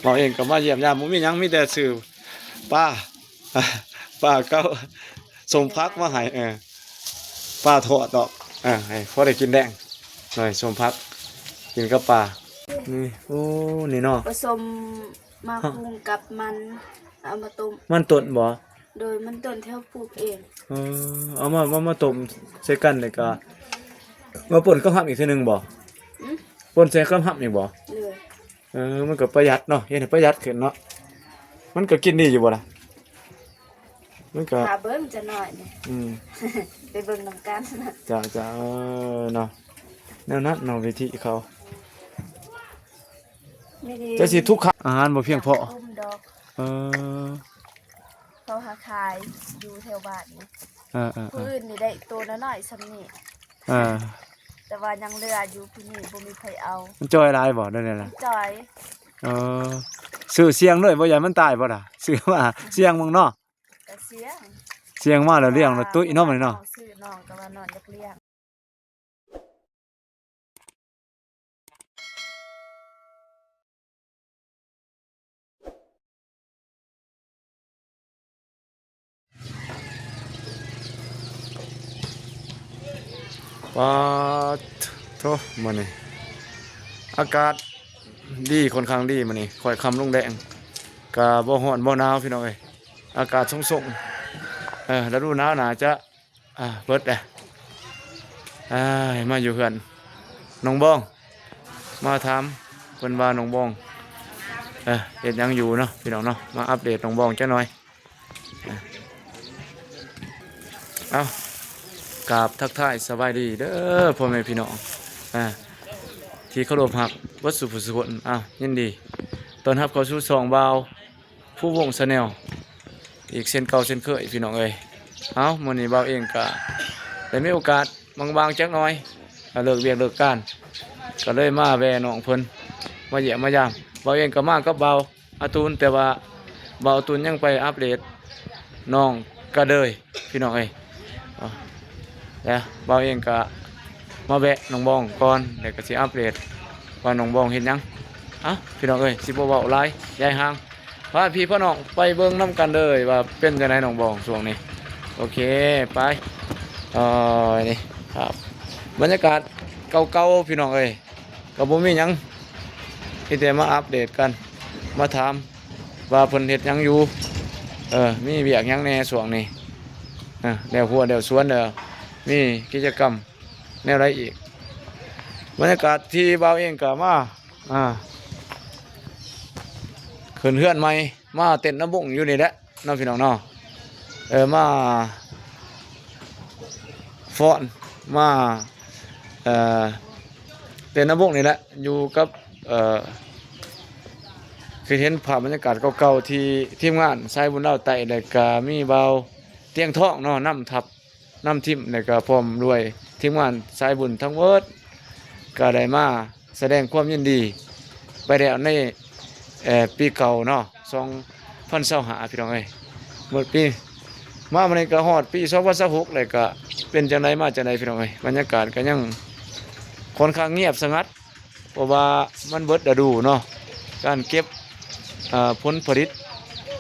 ເຮົາເອງກໍມາຢ້ຽມຢາມ ບໍ່ມີຫຍັງ ມີແຕ່ຊື້ປາ ປາກັບສົ້ມຜັກມາໃຫ້ ເອີ ປາທອດດອກ ເອີ ໃຫ້ພໍໄດ້ກິນແລງ ໜ້ອຍສົ້ມຜັກ ກິນກັບປາ ນີ້ ໂອ້ ນີ້ເນາະ ປະສົມໝາກຫຸ່ງກັບມັນ ເອົາມາຕົ້ມ ມັນຕົ້ນບໍ່? ໂດຍ ມັນຕົ້ນທີ່ເຮົາປູກເອງ ເອີ ເອົາມາ ເອົາມາຕົ້ມໃສ່ກັນ ແລ້ວກໍມາປົນກັບຮຳອີກເທື່ອໜຶ່ງບໍ່? ຫື? ປົນໃສ່ກັບຮຳອີກບໍ່? ໂດຍ ເອີ ມັນກໍປະຢັດເນາະ ເຮັດໃຫ້ປະຢັດຂຶ້ນເນາະ ມັນກໍກິນດີຢູ່ບໍ່ລະ? ມັນກໍ ຖ້າເບິ່ງຈັກໜ້ອຍນີ້ ອືມ ໄປເບິ່ງນຳກັນ ຈ້າ ເອີ ເນາະ ແນວນັ້ນເນາະ ວິທີເຂົາ ຈະຊິທຸກ ອາຫານບໍ່ພຽງພໍ ເອີ ເຂົາຫາຂາຍຢູ່ແຖວບ້ານນີ້ ເອີໆໆ ຜູ້ອື່ນນີ້ໄດ້ໂຕນ້ອຍໆສ່ຳນີ້ ເອີ ແຕ່ວ່າຍັງເຫຼືອຢູ່ຜູ້ນີ້ ບໍ່ມີໃຜເອົາ ມັນຈ່ອຍຫຼາຍບໍ່ ແນວນີ້ນະ? ມັນຈ່ອຍ ເອີ ຊື້ສ່ຽງເລີຍ ບໍ່ຢ້ານມັນຕາຍບໍ່ລະ? ຊື້ມາສ່ຽງເບິ່ງເນາະ ກໍສ່ຽງ ສ່ຽງມາແລ້ວລ້ຽງແລ້ວຕຸ້ຍເນາະ ມື້ນີ້ເນາະ ເຮົາຊື້ນ້ອງ ແຕ່ວ່ານ້ອງຢາກລ້ຽງ ປາດໂທ້ ມື້ນີ້ອາກາດດີ ຄ່ອນຂ້າງດີມື້ນີ້ ຄ່ອຍຄ່ຳລົງແດງ ກະບໍ່ຮ້ອນບໍ່ໜາວ ພີ່ນ້ອງເອີຍ ອາກາດຊົງໆ ເອີ ລະດູໜາວໜ້າຈະ ອ່າ ເບິດແລ້ວ ອ້າຍ ມາຢູ່ເຮືອນນ້ອງບອງ ມາຖາມເພິ່ນວ່ານ້ອງບອງ ເອີ ເຮັດຫຍັງຢູ່ເນາະ ພີ່ນ້ອງເນາະ ມາອັບເດດນ້ອງບອງຈັກໜ່ອຍ ເອົ້າ ກາບທັກທາຍສະບາຍດີເດີພໍ່ແມ່ພີ່ນ້ອງ ອ່າ ທີ່ເຄົາລົບຮັກເບິດສູ່ຜູ້ສູ່ຄົນ ເອົ້າ ຍິນດີຕ້ອນຮັບເຂົ້າສູ່ຊ່ອງບ່າວ ພູວົງ Channel ອີກເຊັ່ນເກົ່າເຊັ່ນເຄີຍ ພີ່ນ້ອງເອີຍ ເອົ້າ ມື້ນີ້ບ່າວເອງກະໄດ້ມີໂອກາດວ່າງໆຈັກໜ່ອຍ ກະເລີກວຽກເລີກການ ກະເລີຍມາແວ່ນ້ອງເພິ່ນ ມາຢ້ຽມມາຢາມ ບ່າວເອງກະມາກັບບ່າວອາຕູນ ແຕ່ວ່າບ່າວອາຕູນຍັງໄປອັບເດດນ້ອງກະເດີຍ ພີ່ນ້ອງເອີຍ ແລ້ວບ່າວເອງກະມາແວະນ້ອງບອງກ່ອນ ແລ້ວກະຊິອັບເດດວ່ານ້ອງບອງເຮັດຫຍັງ ເອົ້າ ພີ່ນ້ອງເອີຍ ຊິບໍ່ເວົ້າຫຼາຍຢາຍຫ່າງ ພາພີ່ພານ້ອງໄປເບິ່ງນຳກັນເລີຍວ່າເປັນຈັ່ງໃດນ້ອງບອງຊ່ວງນີ້ ໂອເຄ ໄປ ເອີ ນີ້ ຄັບ ບັນຍາກາດເກົ່າໆ ພີ່ນ້ອງເອີຍ ກໍບໍ່ມີຫຍັງ ມີແຕ່ມາອັບເດດກັນ ມາຖາມວ່າເພິ່ນເຮັດຫຍັງຢູ່ ເອີ ມີວຽກຫຍັງແດ່ຊ່ວງນີ້ ເອີ ແລ້ວຮົ້ວແລ້ວສວນ ແລ້ວມີກິດຈະກຳແນວໃດອີກ ບັນຍາກາດທີ່ບ່າວເອງກໍມາ ອ່າ ຂຶ້ນເຮືອນໃໝ່ ມາເຕັ້ນລຳວົງຢູ່ນີ້ແຫຼະ ເນາະ ພີ່ນ້ອງເນາະ ເອີ ມາຟ້ອນ ມາ ເອີ ເຕັ້ນລຳວົງນີ້ແຫຼະ ຢູ່ກັບ ເອີ ຄືເຫັນພາບບັນຍາກາດເກົ່າໆ ທີ່ທີມງານສາຍບຸນລາວໃຕ້ ແລ້ວກະມີບ່າວຕຽງທອງເນາະ ນຳທັບ ນຳທີມ ແລ້ວກະພ້ອມດ້ວຍທີມງານສາຍບຸນທັງໝົດ ກະໄດ້ມາ ສະແດງຄວາມຍິນດີໄປແລ້ວໃນ ເອີ ປີເກົ່າເນາະ ສອງພັນຊາວຫ້າ ພີ່ນ້ອງເອີຍ ໝົດປີ ມາມື້ນີ້ກະຮອດປີສອງພັນຊາວຫົກ ແລ້ວກະເປັນຈັ່ງໃດມາຈັ່ງໃດ ພີ່ນ້ອງເອີຍ ບັນຍາກາດກະຍັງຄ່ອນຂ້າງງຽບສະຫງັດ ເພາະວ່າມັນເບິດລະດູເນາະ ການເກັບ ເອີ ຜົນຜະລິດ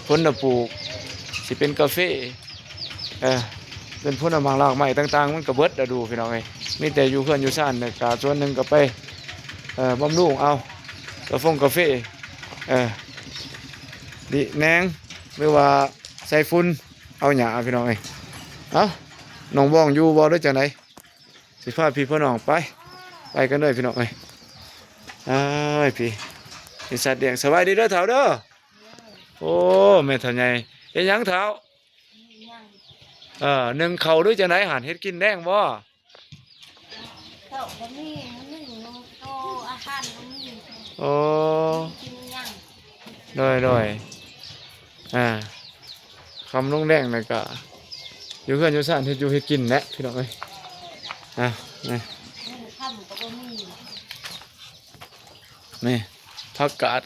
ຜົນນຳປູກ ຊິເປັນກາເຟ ເອີ ເປັນຜົນໝາກລາກໄມ້ຕ່າງໆ ມັນກໍເບິດລະດູ ພີ່ນ້ອງເອີຍ ມີແຕ່ຢູ່ເຮືອນຢູ່ຊານ ແລ້ວກະສ່ວນໜຶ່ງກໍໄປ ເອີ ບຳລຸງເອົາກາຟົງກາເຟ ເອີ ດິແໜງ ຫຼືວ່າໃສ່ຝຸ່ນເອົາຫຍ້າ ພີ່ນ້ອງເອີຍ ເອົ້າ ນ້ອງບອງຢູ່ບໍ່ ຫຼືຈັ່ງໃດ ຊິພາພີ່ພານ້ອງໄປ ໄປກັນເດີ ພີ່ນ້ອງເອີຍ ອ້າຍ ພີ່ ມີສັດລ້ຽງ ສະບາຍດີເດີເຖົ້າເດີ ໂອ້ ແມ່ເຖົ້າໃຫຍ່ ເຮັດຫຍັງເຖົ້າ? ເອີ ໜຶ້ງເຂົ້າຫຼືຈັ່ງໃດຫັ້ນ ເຮັດກິນແລງບໍ່? ເຂົ້າກໍມີ ໜຶ້ງໂຕ ອາຫານກໍມີ ໂອ້ ກິນຫຍັງ ໂດຍ ໂດຍ ອ່າ ຄ່ຳລົງແລງແລ້ວກະຢູ່ເຮືອນຢູ່ຊານ ເຮັດຢູ່ເຮັດກິນແຫຼະ ພີ່ນ້ອງເອີຍ ອ່າ ນີ້ ຄ່ຳກໍບໍ່ມີ ນີ້ ຜັກກາດ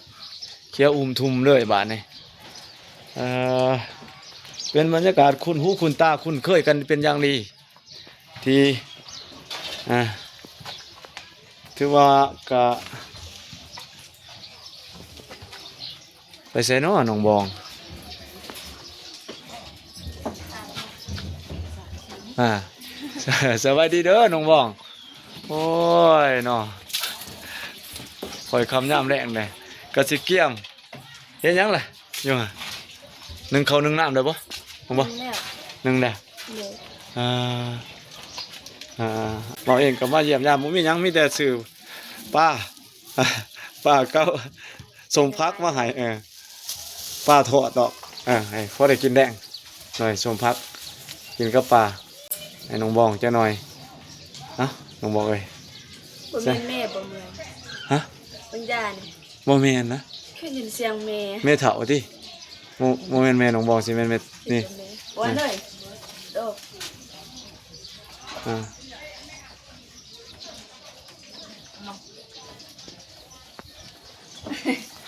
ຂຽວອຸ່ມທຸ່ມເລີຍບາດນີ້ ເອີ ເປັນບັນຍາກາດຄຸ້ນຫູຄຸ້ນຕາຄຸ້ນເຄີຍກັນເປັນຢ່າງດີ ທີ່ ອ່າ ຖືວ່າກະ ໄປໃສເນາະນ້ອງບອງ? ອ່າ ສະບາຍດີເດີນ້ອງບອງ. ໂອ້ຍເນາະ ຂ້ອຍຄ່ຳຍາມແລງເດ້ ກະຊິກຽມ. ເຮັດຫຍັງລະ? ຢູ່ຫະ ໜຶ້ງເຂົ້າໜຶ້ງນ້ຳໄດ້ບໍ່? ບໍ່ ໜຶ້ງແລ້ວ ໜຶ້ງແລ້ວ. ໂດຍ ອ່າ ອ່າ ເຮົາເອງກໍມາຢ້ຽມຢາມ ບໍ່ມີຫຍັງ ມີແຕ່ຊື້ປາ ປາກັບສົ້ມຜັກມາໃຫ້ ເອີ ປາທອດດອກ ເອີ ໃຫ້ພໍໄດ້ກິນແລງ ໂດຍ ສົ້ມຜັກກິນກັບປາ ໃຫ້ນ້ອງບອງຈັກໜ່ອຍ. ເອົ້າ ນ້ອງບອງເອີຍ ບໍ່ແມ່ນແມ່ບໍ່? ເມື່ອຍ ຮະ? ເບິ່ງຢານີ້ ບໍ່ແມ່ນນະ ຄືຍິນສຽງແມ່ ແມ່ເຖົ້າຕິ? ບໍ່ ບໍ່ແມ່ນແມ່ນ້ອງບອງ ຊິແມ່ນແມ່ນີ້ ວ່າເລີຍ ໂດ ອ່າ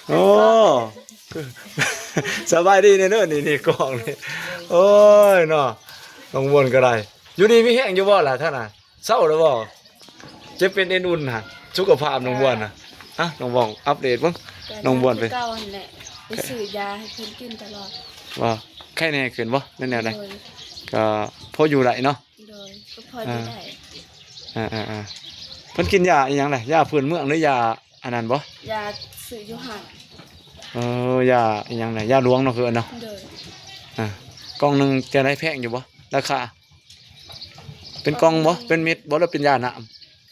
ໂອ້ ສະບາຍດີແນ່ເດີ ນີ້ ນີ້ກ້ອງນີ້. ໂອ້ຍເນາະ ນ້ອງບວນກໍໄດ້ ຢູ່ດີມີແຮງຢູ່ບໍ່ລະທ່ານນະ? ເຊົາແລ້ວບໍ່? ເຈັບເປັນເອັນອຸ່ນຫັ້ນ ສຸຂະພາບນ້ອງບວນນະ. ອ່າ ອ່ະ ນ້ອງບອງອັບເດດເບິ່ງ ກໍ ນ້ອງບວນໄປ ຄືເກົ່າຫັ້ນແຫຼະ ໄປຊື້ຢາໃຫ້ເພິ່ນກິນຕະຫຼອດ. ວ່າໄຂ້ແນ່ຂຶ້ນບໍ່ ຫຼືແນວໃດ? ໂດຍ ກໍພໍຢູ່ໄດ້ເນາະ. ໂດຍ ກໍພໍຢູ່ໄດ້. ອ່າ ອ່າໆໆ ເພິ່ນກິນຢາອີ່ຫຍັງລະ? ຢາພື້ນເມືອງ ຫຼືຢາອັນນັ້ນບໍ່? ຢາຊື້ຢູ່ຫ້າງ. ເອີ ຢາອີ່ຫຍັງລະ? ຢາຫຼວງເນາະ ຄືເອີ້ນເນາະ. ໂດຍ ອ່າ ກ່ອງໜຶ່ງຈັ່ງໃດ ແພງຢູ່ບໍ່ ລາຄາ? ເປັນກ່ອງບໍ່? ເປັນເມັດບໍ່ ຫຼືເປັນຢານ້ຳ?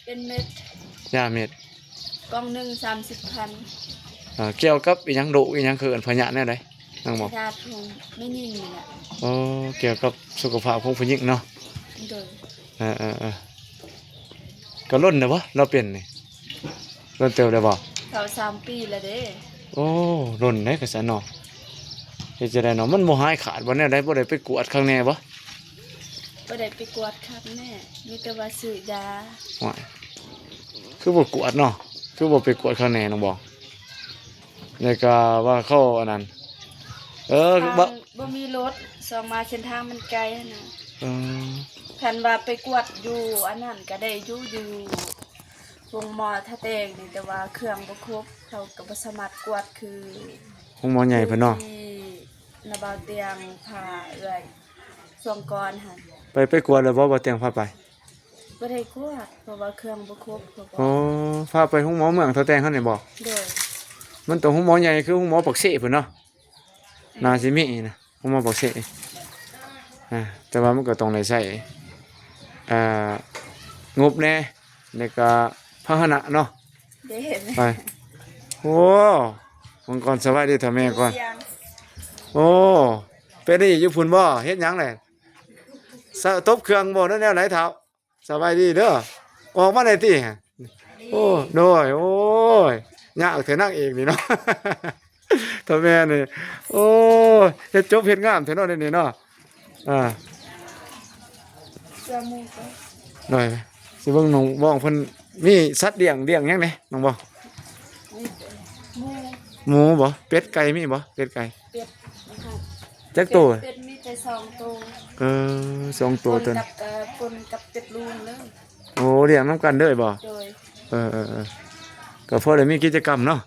ເປັນເມັດ. ຢາເມັດ ກ່ອງໜຶ່ງສາມສິບພັນ. ເອີ ກ່ຽວກັບອີ່ຫຍັງ ໂລກອີ່ຫຍັງ ຄືເອີ້ນພະຍາດແນວໃດ ນ້ອງບອງ? ພະຍາດຂອງແມ່ຍິງນີ້ແຫຼະ. ໂອ້ ກ່ຽວກັບສຸຂະພາບຂອງຜູ້ຍິງເນາະ. ໂດຍ ເອີໆໆ ກໍດົນແລ້ວບໍ່ລາວເປັນນີ້? ດົນເຕີບແລ້ວບໍ່? ເຂົ້າສາມປີແລ້ວເດ້. ໂອ້ ດົນເດ້ກະຊັ້ນເນາະ. ເຮັດຈັ່ງໃດເນາະ ມັນບໍ່ຫາຍຂາດບໍ່ ແນວໃດ? ບໍ່ໄດ້ໄປກວດຄັກແນ່ບໍ່? ບໍ່ໄດ້ໄປກວດຄັກແນ່ ມີແຕ່ວ່າຊື້ຢາ. ໂອ້ຍ ຄືບໍ່ກວດເນາະ ຄືບໍ່ໄປກວດຄັກແນ່ນ້ອງບອງ? ແລ້ວກະວ່າເຂົາອັນນັ້ນ ເອີ ທາງບໍ່ ບໍ່ມີລົດ ສອງມາເສັ້ນທາງມັນໄກຫັ້ນນະ. ເອີ ຄັນວ່າໄປກວດຢູ່ອັນນັ້ນກະໄດ້ຢູ່ ຢູ່ໂຮງໝໍທ່າແຕງນີ້ ແຕ່ວ່າເຄື່ອງບໍ່ຄົບ ເຂົາກໍບໍ່ສາມາດກວດຄື ໂຮງໝໍໃຫຍ່ເພິ່ນເນາະ. ທີ່ນະບ່າວຕຽງພາເອື້ອຍຊ່ວງກ່ອນຫັ້ນ ໄປ ໄປກວດແລ້ວບໍ່? ບ່າວຕຽງພາໄປ ບໍ່ໄດ້ກວດ ເພາະວ່າເຄື່ອງບໍ່ຄົບ ເຂົາບອກ. ໂອ້ ພາໄປໂຮງໝໍເມືອງທ່າແຕງຫັ້ນນີ້ບໍ່? ໂດຍ ມັນຕ້ອງໂຮງໝໍໃຫຍ່ ຄືໂຮງໝໍປາກເຊພຸ້ນເນາະ. ໜ້າຊິມີນະ ໂຮງໝໍປາກເຊ. ອ່າ ແຕ່ວ່າມັນກໍຕ້ອງໄດ້ໃຊ້ ອ່າ ງົບແດ່ ແລ້ວກໍພາຫະນະເນາະ. ເດ້ ໄປ ໂອ້ ມັງກອນ ສະບາຍດີເຖົ້າແມ່ກ່ອນ. ໂອ້ ເປັນອີ່ຢູ່ພຸ້ນບໍ່? ເຮັດຫຍັງແຫຼະ? ສະ ຕົບເຄື່ອງບໍ່ ຫຼືແນວໃດເຖົ້າ? ສະບາຍດີເດີ ອອກມາໄດ້ຕິ? ໂອ້ ໂດຍ ໂອ້ຍ ຍາກແທ້ນາງເອກນີ້ເນາະ ເຖົ້າແມ່ນີ້. ໂອ້ຍ ເຮັດຈົບເຮັດງາມແທ້ເນາະ ນີ້ເນາະ. ອ່າ ໂດຍ ຊິເບິ່ງນ້ອງບອງເພິ່ນມີສັດລ້ຽງ ລ້ຽງຫຍັງແດ່ນ້ອງບອງ? ມີແຕ່ໝູ ໝູບໍ່? ເປັດໄກ່ມີບໍ່? ເປັດໄກ່ ເປັດ ຈັກໂຕ? ເປັດ ເປັດມີແຕ່ສອງໂຕ. ເອີ ສອງໂຕ ປົນກັບ ເອີ ປົນກັບເປັດລູກເລີຍ. ໂອ້ ລ້ຽງນຳກັນເລີຍບໍ່? ໂດຍ ເອີໆໆ ກໍພໍໄດ້ມີກິດຈະກຳເນາະ.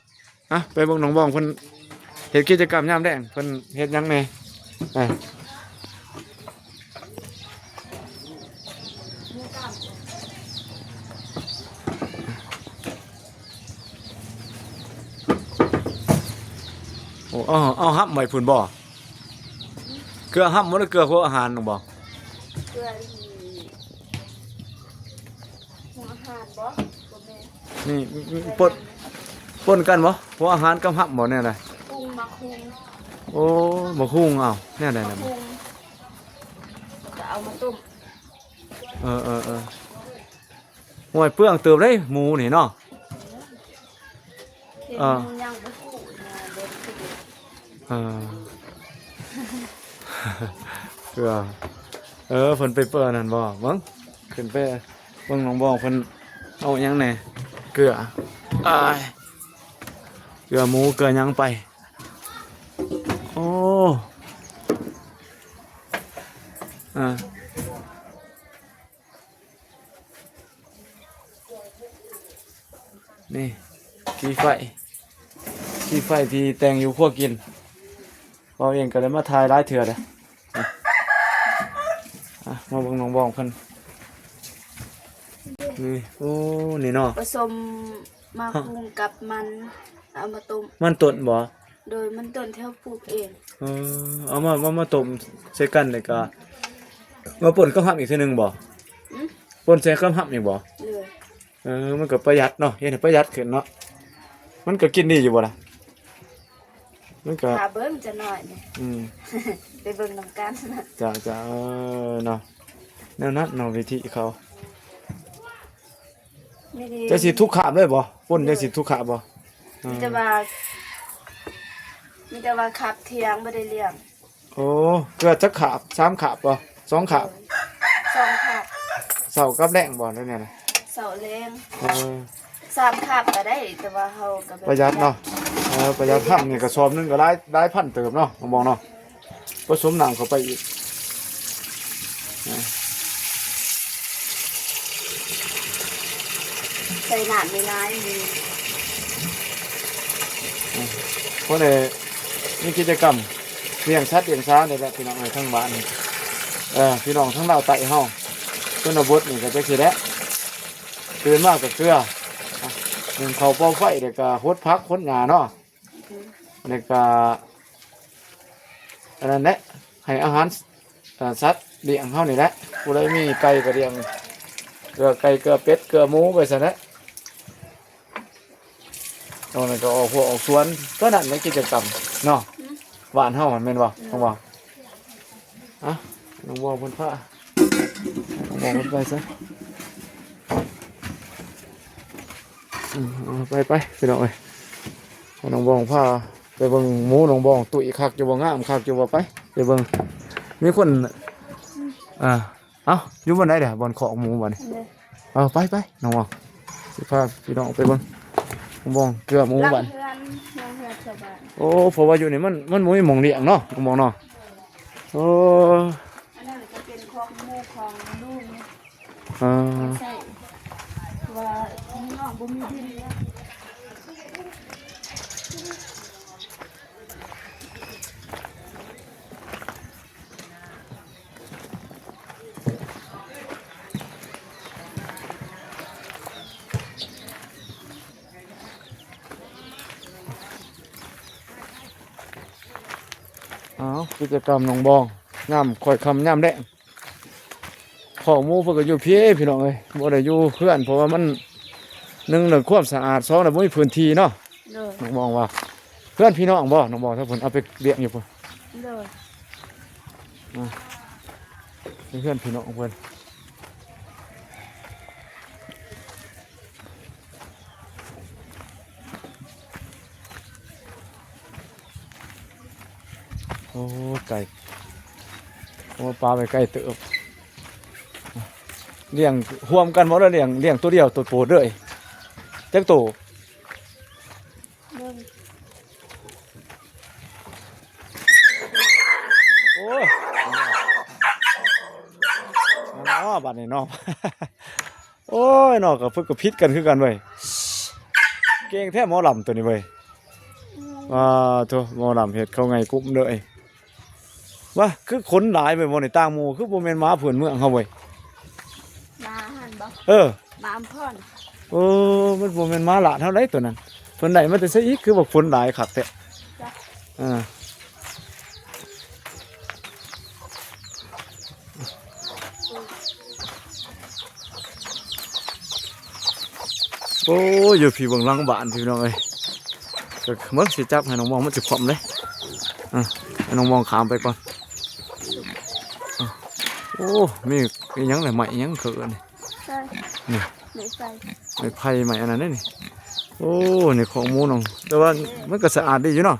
ອ່ະ ໄປເບິ່ງນ້ອງບອງເພິ່ນເຮັດກິດຈະກຳຍາມແລງ ເພິ່ນເຮັດຫຍັງແດ່? ໄປ ໂອ້ ເອົາ ເອົາຫຳໄວ້ພຸ້ນບໍ່? ເກືອຫຳບໍ່ ຫຼືເກືອຫົວອາຫານນ້ອງບອງ? ເກືອ ຫົວອາຫານບໍ່? ບໍ່ແມ່ນ. ນີ້ ປົນ ປົນກັນບໍ່? ຫົວອາຫານກັບຫຳບໍ່ ແນວໃດ? ປຸງໝາກຫຸ່ງ. ໂອ້ ໝາກຫຸ່ງ ເອົາ ແນວໃດນະ? ໝາກຫຸ່ງ ກໍເອົາມາຕົ້ມ. ເອີໆໆ ໂອ້ຍ ເປືອງເຕີບເດ້ໝູນີ້ເນາະ. ເອີ ຍັງບໍ່ຮູ້ນະ ເບິ່ງຄື ເອີ ເກືອ ເອີ ເພິ່ນໄປເປີດນັ້ນບໍ່? ເບິ່ງ ຂຶ້ນໄປເບິ່ງນ້ອງບອງເພິ່ນເອົາຫຍັງແດ່? ເກືອ ອ້າຍ ເກືອໝູ ເກືອຫຍັງໄປ? ໂອ້ ອ່າ ນີ້ ຂີ້ໄຟ ທີ່ໄຟທີ່ແຕ່ງຢູ່ຄົວກິນ ເວົ້າເອງກໍໄດ້ມາຖ່າຍຫຼາຍເທື່ອເດ້. ອ່ະ ມາເບິ່ງນ້ອງບອງເພິ່ນ ນີ້ ໂອ້ ນີ້ເນາະ ປະສົມໝາກຫຸ່ງກັບມັນ ເອົາມາຕົ້ມ. ມັນຕົ້ນບໍ່? ໂດຍ ມັນຕົ້ນທີ່ເຮົາປູກເອງ. ເອີ ເອົາມາ ມາ ມາຕົ້ມໃສ່ກັນ ແລ້ວກໍມາປົນກັບຫຳອີກເທື່ອໜຶ່ງບໍ່? ຫືມ? ປົນໃສ່ກັບຫຳອີກບໍ່? ໂດຍ. ເອີ ມັນກໍປະຢັດເນາະ ເຮັດໃຫ້ປະຢັດຂຶ້ນເນາະ. ມັນກໍກິນດີຢູ່ບໍ່ລະ? ມັນກໍ ຖ້າເບິ່ງຈັກໜ້ອຍນີ້ ອືມ ໄປເບິ່ງນຳກັນ. ຈ້າ ເອີເນາະ ແນວນັ້ນເນາະ ວິທີເຂົາ. ເຈົ້າຊິທຸກຄາບເລີຍບໍ່? ປົນເຈົ້າຊິທຸກຄາບບໍ່? ມີແຕ່ວ່າ ເອີ ມີແຕ່ວ່າຄາບທ່ຽງບໍ່ໄດ້ລ້ຽງ. ໂອ້ ເກືອຈັກຄາບ? ສາມຄາບບໍ່? ສອງຄາບ? ສອງຄາບ. ເຊົ້າກັບແລງບໍ່ ຫຼືແນວໃດ? ເຊົ້າແລງ. ເອີ ສາມຄາບກໍໄດ້ ແຕ່ວ່າເຮົາກໍແບບປະຢັດເນາະ. ເອີ ປະຢັດ. ຫຳນີ້ກະສອບໜຶ່ງກໍຫຼາຍ ຫຼາຍພັນເຕີບເນາະ ນ້ອງບອງເນາະ. ປະສົມນ້ຳເຂົ້າໄປອີກ ໃສ່ນ້ຳຫຼາຍໆ ນີ້ ພໍໄດ້ມີກິດຈະກຳລ້ຽງສັດລ້ຽງສານີ້ແຫຼະ ພີ່ນ້ອງເອີຍ ທາງບ້ານ ເອີ ພີ່ນ້ອງທາງລາວໃຕ້ເຮົາ ຊົນນະບົດນີ້ກໍຈັກຊີ້ແຫຼະ ຕື່ນມາກໍເກືອ ໜຶ້ງເຂົ້າເປົ່າໄຟ ແລ້ວກໍຫົດຜັກຫົດຫຍ້າເນາະ ແລ້ວກໍ ອັນນັ້ນແຫຼະ ໃຫ້ອາຫານ ເອີ ສັດລ້ຽງເຮົານີ້ແຫຼະ ຜູ້ໃດມີໄກ່ກໍລ້ຽງ ເກືອໄກ່ເກືອເປັດເກືອໝູໄປຊັ້ນແຫຼະ. ຕອນນັ້ນກໍອອກຮົ້ວອອກສວນ ຕອນນັ້ນແມ່ນກິດຈະກຳເນາະ ຫືມ ບ້ານເຮົາຫັ້ນແມ່ນບໍ່ ອືມ ນ້ອງບອງ? ອ່ະ ນ້ອງບອງເພິ່ນພາ ນ້ອງບອງເພິ່ນໄປຊະ. ອືມ ເອົາໄປ ໄປ ພີ່ນ້ອງເອີຍ ນ້ອງບອງພາໄປເບິ່ງໝູນ້ອງບອງ ຕຸ້ຍຄັກຢູ່ບໍ່ ງາມຄັກຢູ່ບໍ່ ໄປ ໄປເບິ່ງ. ມີຄົນ ອ່າ ເອົ້າ ຢູ່ບ່ອນໃດເດ ບ່ອນຄອກໝູບ່ອນນີ້? ເອີ ໄປ ໄປ ນ້ອງບອງ ຊິພາພີ່ນ້ອງໄປເບິ່ງ ນ້ອງບອງເກືອໝູ ຫຼັງ ບ້ານ ເຮືອນ ຫຼັງເຮືອນຊາວບ້ານ. ໂອ້ ເພາະວ່າຢູ່ນີ້ມັນ ມັນບໍ່ມີໝ່ອງລ້ຽງເນາະ ນ້ອງບອງເນາະ. ໂອ້ ອັນນັ້ນກໍເປັນຄອກໝູຂອງລຸງ. ອ່າ ໃຊ້ ເພາະວ່ານ້ອງບໍ່ມີດິນແລ້ວ. ເອົາ ກິດຈະກຳນ້ອງບອງ ຍາມຄ່ອຍຄ່ຳຍາມແລງ. ຄອກໝູເພິ່ນກໍຢູ່ພີ້ ພີ່ນ້ອງເອີຍ ບໍ່ໄດ້ຢູ່ເຮືອນ ເພາະວ່າມັນ ໜຶ່ງ ເລື່ອງຄວາມສະອາດ ສອງ ແລ້ວບໍ່ມີພື້ນທີ່ເນາະ. ໂດຍ ນ້ອງບອງວ່າ ເຮືອນພີ່ນ້ອງບໍ່ ນ້ອງບອງ ຖ້າເພິ່ນເອົາໄປລ້ຽງຢູ່ພຸ້ນ. ໂດຍ ອ່າ ເຮືອນພີ່ນ້ອງເພິ່ນ. ໂອ້ ໄກ່ ໂອ້ ປາໄປໄກເຕີບ. ລ້ຽງຮ່ວມກັນບໍ່ ຫຼືລ້ຽງ ລ້ຽງໂຕດຽວ ໂຕໂປດເລີຍ? ຈັກໂຕ? ໂອ້ຍ ເນາະ ບັດນີ້ເນາະ. ໂອ້ຍ ເນາະ ກໍເພິ່ນກໍຜິດກັນຄືກັນເວີຍ. ເກັ່ງແທ້ໝໍລຳໂຕນີ້ເວີຍ. ອືມ ອ່າ ໂທ້ ໝໍລຳເຮັດເຂົ້າໄງກຸ້ມເດີ. ວ່າ ຄືຄົນຫຼາຍເວີຍ ໝໍນີ້ຕ່າງໝູ່ ຄືບໍ່ແມ່ນໝາພື້ນເມືອງເຮົາເວີຍ. ໝາຫັ້ນບໍ່? ເອີ ໝາອຳພອນ. ໂອ້ ມັນບໍ່ແມ່ນໝາລາດເຮົາໃດໂຕນັ້ນ. ເພິ່ນໄດ້ມາແຕ່ໃສອີກ ຄືວ່າຄົນຫຼາຍຄັກແທ້? ອ່າ ໂອ້ຍ ຢູ່ພີ້ເບື້ອງຫຼັງບ້ານ ພີ່ນ້ອງເອີຍ. ກໍມັນຊິຈັບໃຫ້ນ້ອງມອງ ມັນຊິຄວ່ຳເດ້. ອ່າ ໃຫ້ນ້ອງມອງຂ້າມໄປກ່ອນ. ອ່າ ໂອ້ ມີອີຫຍັງລະ ໄມ້ອີຫຍັງເຂົາເອີ້ນນີ້? ໃຊ່ ນີ້ ໄມ້ໄຜ່ ໄມ້ໄຜ່ ໄມ້ອັນນັ້ນເດ້ນີ້. ໂອ້ ນີ້ຄອກໝູນ້ອງ ແຕ່ວ່າມັນກໍສະອາດດີຢູ່ເນາະ.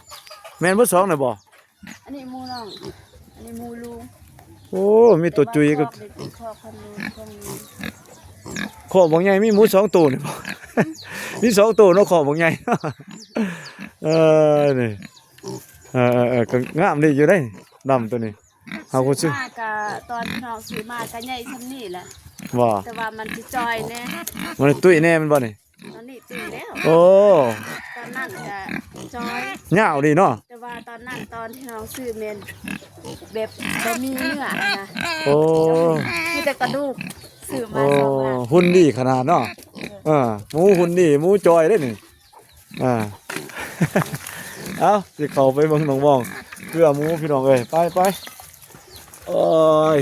ແມ່ນເບິດສອງນີ້ບໍ່? ອັນນີ້ໝູນ້ອງ ອັນນີ້ໝູລຸງ. ໂອ້ ມີຕົວຈຸ້ຍກໍ ແຕ່ວ່າຄອກນີ້ເປັນຄອກຂອງລຸງ ຂອງລຸງ. ຄອກບັກໃຫຍ່ມີໝູສອງໂຕນີ້ບໍ່? ມີສອງໂຕເນາະ ຄອກບັກໃຫຍ່. ເອີ ນີ້ ເອີ ເອີ ເອີ ກໍງາມດີຢູ່ເດ້ ດຳໂຕນີ້. ເຮົາກໍຊື້ ມາກໍຕອນນ້ອງຊື້ມາກໍໃຫຍ່ສ່ຳນີ້ແຫຼະ. ບໍ່ ແຕ່ວ່າມັນຊິຈ່ອຍແດ່ ມັນຕຸ້ຍແດ່ແມ່ນບໍ່ນີ້? ຕອນນີ້ຕື່ມແລ້ວ. ໂອ້ ກ ຕອນນັ້ນກະຈ່ອຍ ຍາວດີເນາະ ແຕ່ວ່າຕອນນັ້ນຕອນທີ່ນ້ອງຊື້ແມ່ນແບບບໍ່ມີເນື້ອຫັ້ນນະ ໂອ້ ມີແຕ່ກະດູກ ຊື້ມາ ໂອ້ ສອງຫຼັງ ຫຸ່ນດີຂະໜາດເນາະ ເອີ ເອີ ໝູຫຸ່ນດີ ໝູຈ່ອຍເດ້ນີ້ ອ່າ ເອົ້າ ຊິເຂົ້າໄປເບິ່ງນ້ອງບອງເກືອໝູພີ່ນ້ອງເອີຍ ໄປໆ ໂອ້ຍ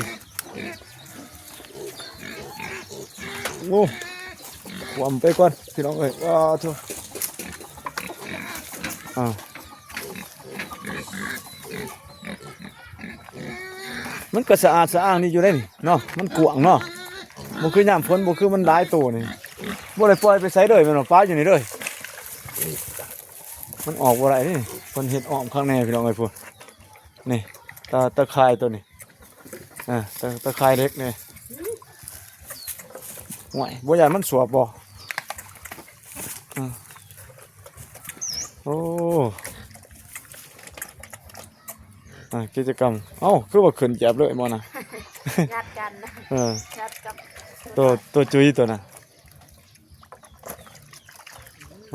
ໂອ້ ຂວ້ຳໄປກ່ອນພີ່ນ້ອງເອີຍ ວ້າໂທ້ ອ້າວ ມັນກໍສະອາດສະອ້າງດີຢູ່ເດ້ນີ້ເນາະ ມັນກວ້າງເນາະ ບໍ່ຄືຍາມຝົນ ບໍ່ຄືມັນຫຼາຍໂຕນີ້ ບໍ່ໄດ້ປ່ອຍໄປໃສເລີຍແມ່ນບໍ່ ປາຢູ່ນີ້ເລີຍ ມັນອອກບໍ່ໄດ້ເດ້ ເພິ່ນເຮັດອ້ອມຄັກແນ່ພີ່ນ້ອງເອີຍ ພຸ້ນ ນີ້ ຕາ ຕາຂ່າຍໂຕນີ້ ອ່າ ຕາ ຕາຂ່າຍເຫຼັກນີ້ ໂອ້ຍ ບໍ່ຢ້ານມັນສວບບໍ່ ອ່າ ໂອ້ ອ່າ ກິດຈະກຳ ເອົ້າ ຄືວ່າຂຶ້ນຈັບເລີຍໝໍນະ ງັດກັນ ເອີ ຍັດກັບ ໂຕ ໂຕຈຸຍໂຕນັ້ນ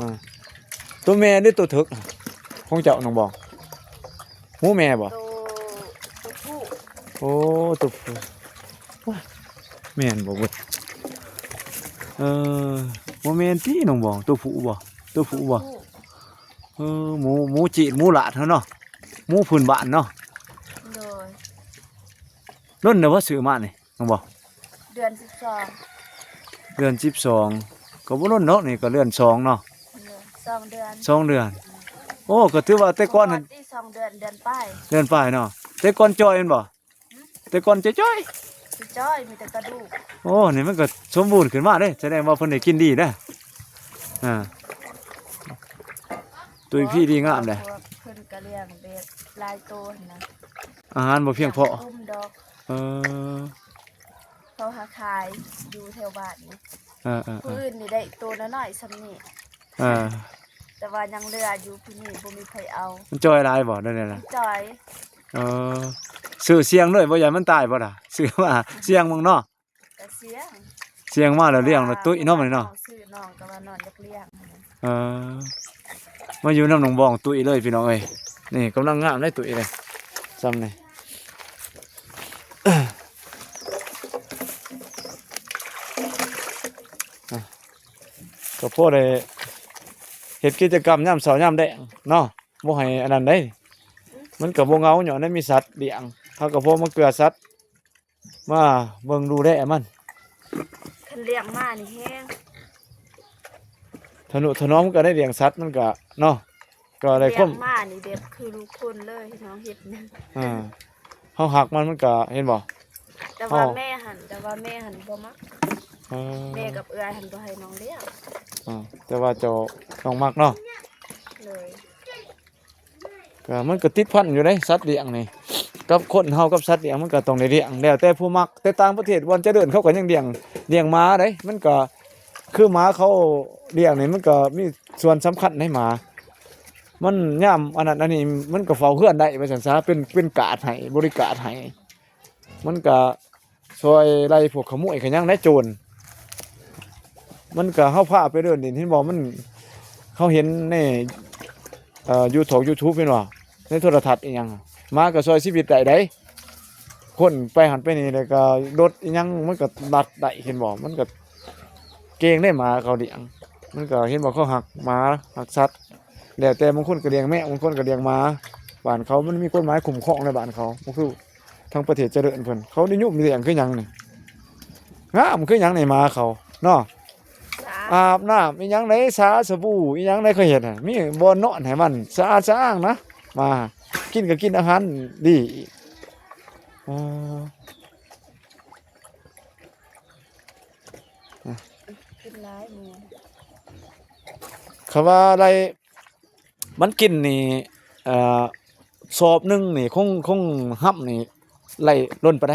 ອ່າ ໂຕແມ່ຫຼືໂຕເຖິກ ຂອງເຈົ້ານ້ອງບອງ ໝູແມ່ບໍ່ ໂຕ ໂຕຜູ້ ໂອ້ ໂຕຜູ້ ວ້າ ແມ່ນບໍ່ເວີ້ຍ ເອີ ບໍ່ແມ່ນຕິນ້ອງບອງ ໂຕຜູ້ບໍ່ ໂຕຜູ້ບໍ່ ໂຕຜູ້ ເອີ ໝູ ໝູຈີນ ໝູຫຼາດເຮົາເນາະ ໝູພື້ນບ້ານເນາະ ໂດຍ ດົນແລ້ວບໍ່ຊື້ມານີ້ ນ້ອງບອງ ເດືອນສິບສອງ ເດືອນສິບສອງ ກໍບໍ່ດົນດອກ ນີ້ກໍເດືອນສອງເນາະ ເດືອນ ສອງເດືອນ ສອງເດືອນ ໂອ້ ກໍຖືວ່າແຕ່ກ່ອນຫັ້ນ ສອງເດືອນ ເດືອນປາຍ ເດືອນປາຍເນາະ ແຕ່ກ່ອນຈ່ອຍແມ່ນບໍ່ ຫື ແຕ່ກ່ອນຈ່ອຍໆ ຈ່ອຍ ມີແຕ່ກະດູກ ໂອ້ ນີ້ມັນກໍສົມບູນຂຶ້ນມາເດ້ ສະແດງວ່າເພິ່ນໄດ້ກິນດີເດ້ ອ່າ ຕຸ້ຍພີດີງາມເດ້ ເພິ່ນກະລ້ຽງແບບຫຼາຍໂຕຫັ້ນນະ ອາຫານບໍ່ພຽງພໍ ດອກ ເອີ ເຂົາຫາຂາຍຢູ່ແຖວບ້ານນີ້ ເອີໆໆ ຜູ້ອື່ນນີ້ໄດ້ໂຕນ້ອຍໆສ່ຳນີ້ ເອີ ແຕ່ວ່າຍັງເຫຼືອຢູ່ຜູ້ນີ້ບໍ່ມີໃຜເອົາ ມັນຈ່ອຍຫຼາຍບໍ່ ແນວນັ້ນນະ ມັນຈ່ອຍ ເອີ ຊື້ສ່ຽງເລີຍ ບໍ່ຢ້ານມັນຕາຍບໍ່ລະ ຊື້ມາສ່ຽງເບິ່ງເນາະ ກະສ່ຽງ ສ່ຽງມາແລ້ວລ້ຽງແລ້ວຕຸ້ຍເນາະ ມື້ນີ້ເນາະ ຊື້ນ້ອງກໍວ່ານ້ອງຢາກລ້ຽງ ເອີ ມາຢູ່ນຳນ້ອງບອງຕຸ້ຍເລີຍພີ່ນ້ອງເອີຍ ນີ້ກຳລັງງາມເດ້ຕຸ້ຍເດ້ ຊ່ຳນີ້ ອ່ະ ກໍພໍໄດ້ເຮັດກິດຈະກຳຍາມເຊົ້າຍາມແລງເນາະ ບໍ່ໃຫ້ອັນນັ້ນເດ້ ມັນກໍບໍ່ເຫງົາ ຍ້ອນໄດ້ມີສັດລ້ຽງ ເຮົາກໍພໍມາເກືອສັດ ມາເບິ່ງດູແລມັນ ຄັນລ້ຽງໝານີ້ແຮງ ທະນຸຖະໜອມ ມັນກໍໄດ້ລ້ຽງສັດ ມັນກໍເນາະ ກໍໄດ້ ລ້ຽງໝານີ້ແບບຄືລູກຄົນເລີຍ ນ້ອງເຮັດຫຍັງ ອ່າ ເຮົາຮັກມັນ ມັນກໍ ເຫັນບໍ່ ແຕ່ວ່າ ເຮົາ ແມ່ຫັ້ນ ແຕ່ວ່າແມ່ຫັ້ນບໍ່ມັກ ເອີ ແມ່ກັບເອື້ອຍຫັ້ນບໍ່ໃຫ້ນ້ອງລ້ຽງ ອ່າ ແຕ່ວ່າເຈົ້າ ນ້ອງມັກເນາະ ໂດຍ ກໍມັນກໍຕິດພັນຢູ່ເດ້ ສັດລ້ຽງນີ້ ກັບຄົນເຮົາກັບສັດລ້ຽງ ມັນກໍຕ້ອງໄດ້ລ້ຽງ ແລ້ວແຕ່ຜູ້ມັກ ແຕ່ຕ່າງປະເທດບ່ອນຈະເລີນ ເຂົາກໍຍັງລ້ຽງ ລ້ຽງໝາເດ້ ມັນກໍຄືໝາເຂົາລ້ຽງນີ້ ມັນກໍມີສ່ວນສຳຄັນໃນໝາ ມັນຍາມອັນນັ້ນອັນນີ້ ມັນກໍເຝົ້າເຮືອນໄດ້ວ່າຊັ້ນຊະ ເປັນ ເປັນກາດໃຫ້ ບໍລິກາດໃຫ້ ມັນກໍ ຊ່ອຍໄລ່ພວກຂະໂມຍຂະຫຍັງໄດ້ ໂຈນ ມັນກະ ເຮົາພາໄປເດີນຫຼິ້ນ ເຫັນບໍ່ ມັນ ເຮົາເຫັນໃນ ເອີ ຢູທອກ ຢູທູບ ເຫັນບໍ່ ໃນໂທລະທັດອີ່ຫຍັງ ໝາກະຊ່ອຍຊີວິດໄດ້ໃດ໋ ຄົນໄປຫັ້ນໄປນີ້ ແລ້ວກະລົດອີ່ຫຍັງ ມັນກະລັດໄດ້ ເຫັນບໍ່ ມັນກະເກັ່ງໄດ໋ ໝາເຂົາລ້ຽງ ມັນກະ ເຫັນບໍ່ ເຂົາຮັກໝາ ຮັກສັດ ແລ້ວແຕ່ ບາງຄົນກໍລ້ຽງແມວ ບາງຄົນກໍລ້ຽງໝາ ບ້ານເຂົາມັນມີກົດໝາຍຄຸ້ມຄອງໃນບ້ານເຂົາ ບໍ່ຄືທາງປະເທດຈະເລີນເພິ່ນ ເຂົານິຍົມລ້ຽງຄືຫຍັງນີ້ ງາມຄືຫຍັງນີ້ໝາເຂົາເນາະ ສະອາດ ອາບນ້ຳອີ່ຫຍັງໃດ ສາສະບູອີ່ຫຍັງໃດ ເຂົາເຮັດຫັ້ນ ມີບ່ອນນອນໃຫ້ມັນ ສະອາດສະອ້າງນະ ໝາ ກິນກໍກິນອາຫານດີອີກ ອໍ ກິນຫຼາຍໝູ່ ຄຳວ່າໄດ້ ມັນກິນນີ້ ເອີ ສອບໜຶ່ງນີ້ ຄົງ ຄົງຮັບນີ້ໄດ້ດົນປານໃດ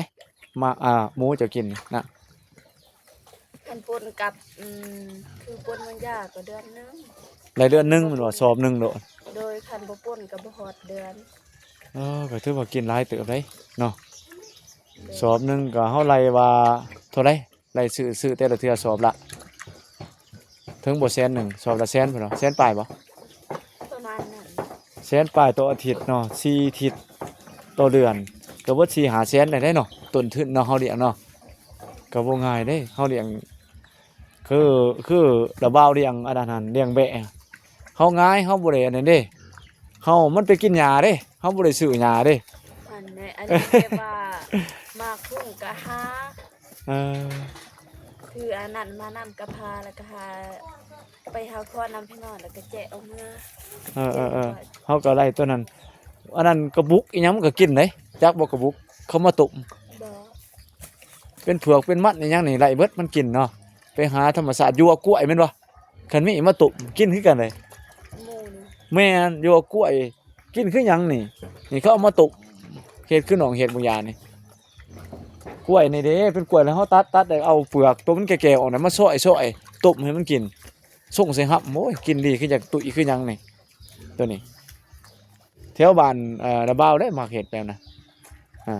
ມາ ອ່າ ໝູເຈົ້າກິນນະ? ຄັນປົນກັບ ອືມ ຄືປົນມັນຢາກໍເດືອນໜຶ່ງ ໄດ້ເດືອນໜຶ່ງແມ່ນບໍ່? ສອບໜຶ່ງໂລດ ໂດຍ ຄັນບໍ່ປົນກໍບໍ່ຮອດເດືອນ. ເອີ ກໍຖືວ່າກິນຫຼາຍເຕີບເດ້ເນາະ ໂດຍ ສອບໜຶ່ງກໍເຮົາໄລ່ວ່າເທົ່າໃດ? ໄລ່ຊື້ ຊື້ແຕ່ລະເທື່ອສອບລະເຖິງບໍ່ແສນໜຶ່ງ ສອບລະແສນພຸ້ນເນາະ ແສນປາຍບໍ່? ສນປາຍຕໍ່ອາທິດເນາະ ສີ່ທິດຕໍ່ເດືອນ ກໍເບິດສີ່ຫ້າແສນໄດ້ເນາະ ຕົ້ນທຶນເນາະ ເຮົາລ້ຽງເນາະ ກໍບໍ່ງ່າຍເດ້ ເຮົາລ້ຽງ ຄື ຄືລະບ່າວລ້ຽງອັນນັ້ນຫັ້ນ ລ້ຽງແບ້ ເຮົາງ່າຍ ເຮົາບໍ່ໄດ້ອັນນັ້ນເດ້ ເຮົາມັນໄປກິນຫຍ້າເດ້ ເຮົາບໍ່ໄດ້ຊື້ຫຍ້າເດ້ ອັນໃດ ອັນນີ້ແບບວ່າໝາກຫຸ່ງກະຫາ ເອີ ຖືອັນນັ້ນມານຳກະພາ ແລ້ວກະຫາໄປຫາຄອນນຳພີ່ນ້ອງ ແລ້ວກະແຈະອອກເມືອ ເອີ ເອີ ເອີ ເຮົາກໍໄດ້ຕົວນັ້ນ ອັນນັ້ນກະບຸກອີ່ຫຍັງມັນກໍກິນເດ້ ຈັກບໍ່ກະບຸກ ເຂົາມາຕົ້ມ ບໍ່ ເປັນເຜືອກເປັນມັນອີ່ຫຍັງນີ້ໄດ້ເບິດ ມັນກິນເນາະ ໄປຫາທຳມະຊາດ ຢວກກ້ວຍແມ່ນບໍ່? ຄັນມີມາຕົ້ມກິນຄືກັນເດ້ ໝູນີ້ ແມ່ນ ຢວກກ້ວຍ ກິນຄືຫຍັງນີ້ ນີ້ເຂົາເອົາມາຕົ້ມ ເຮັດຄືນ້ອງເຮັດບາງຢ່າງນີ້ ກ້ວຍນີ້ເດ້ ເປັນກ້ວຍແລ້ວເຮົາຕັດ ຕັດແລ້ວເອົາເປືອກໂຕມັນແກ່ໆອອກນະ ມາຊອຍໆ ຕົ້ມໃຫ້ມັນກິນ ຊົງໃສ່ຫຳ ໂອ້ຍ ກິນດີຄືຢາກຕຸ້ຍຄືຫຍັງນີ້ ໂຕນີ້ ແຖວບ້ານ ເອີ ລະບ່າວເດ້ມັກເຮັດແບບນັ້ນ ອາ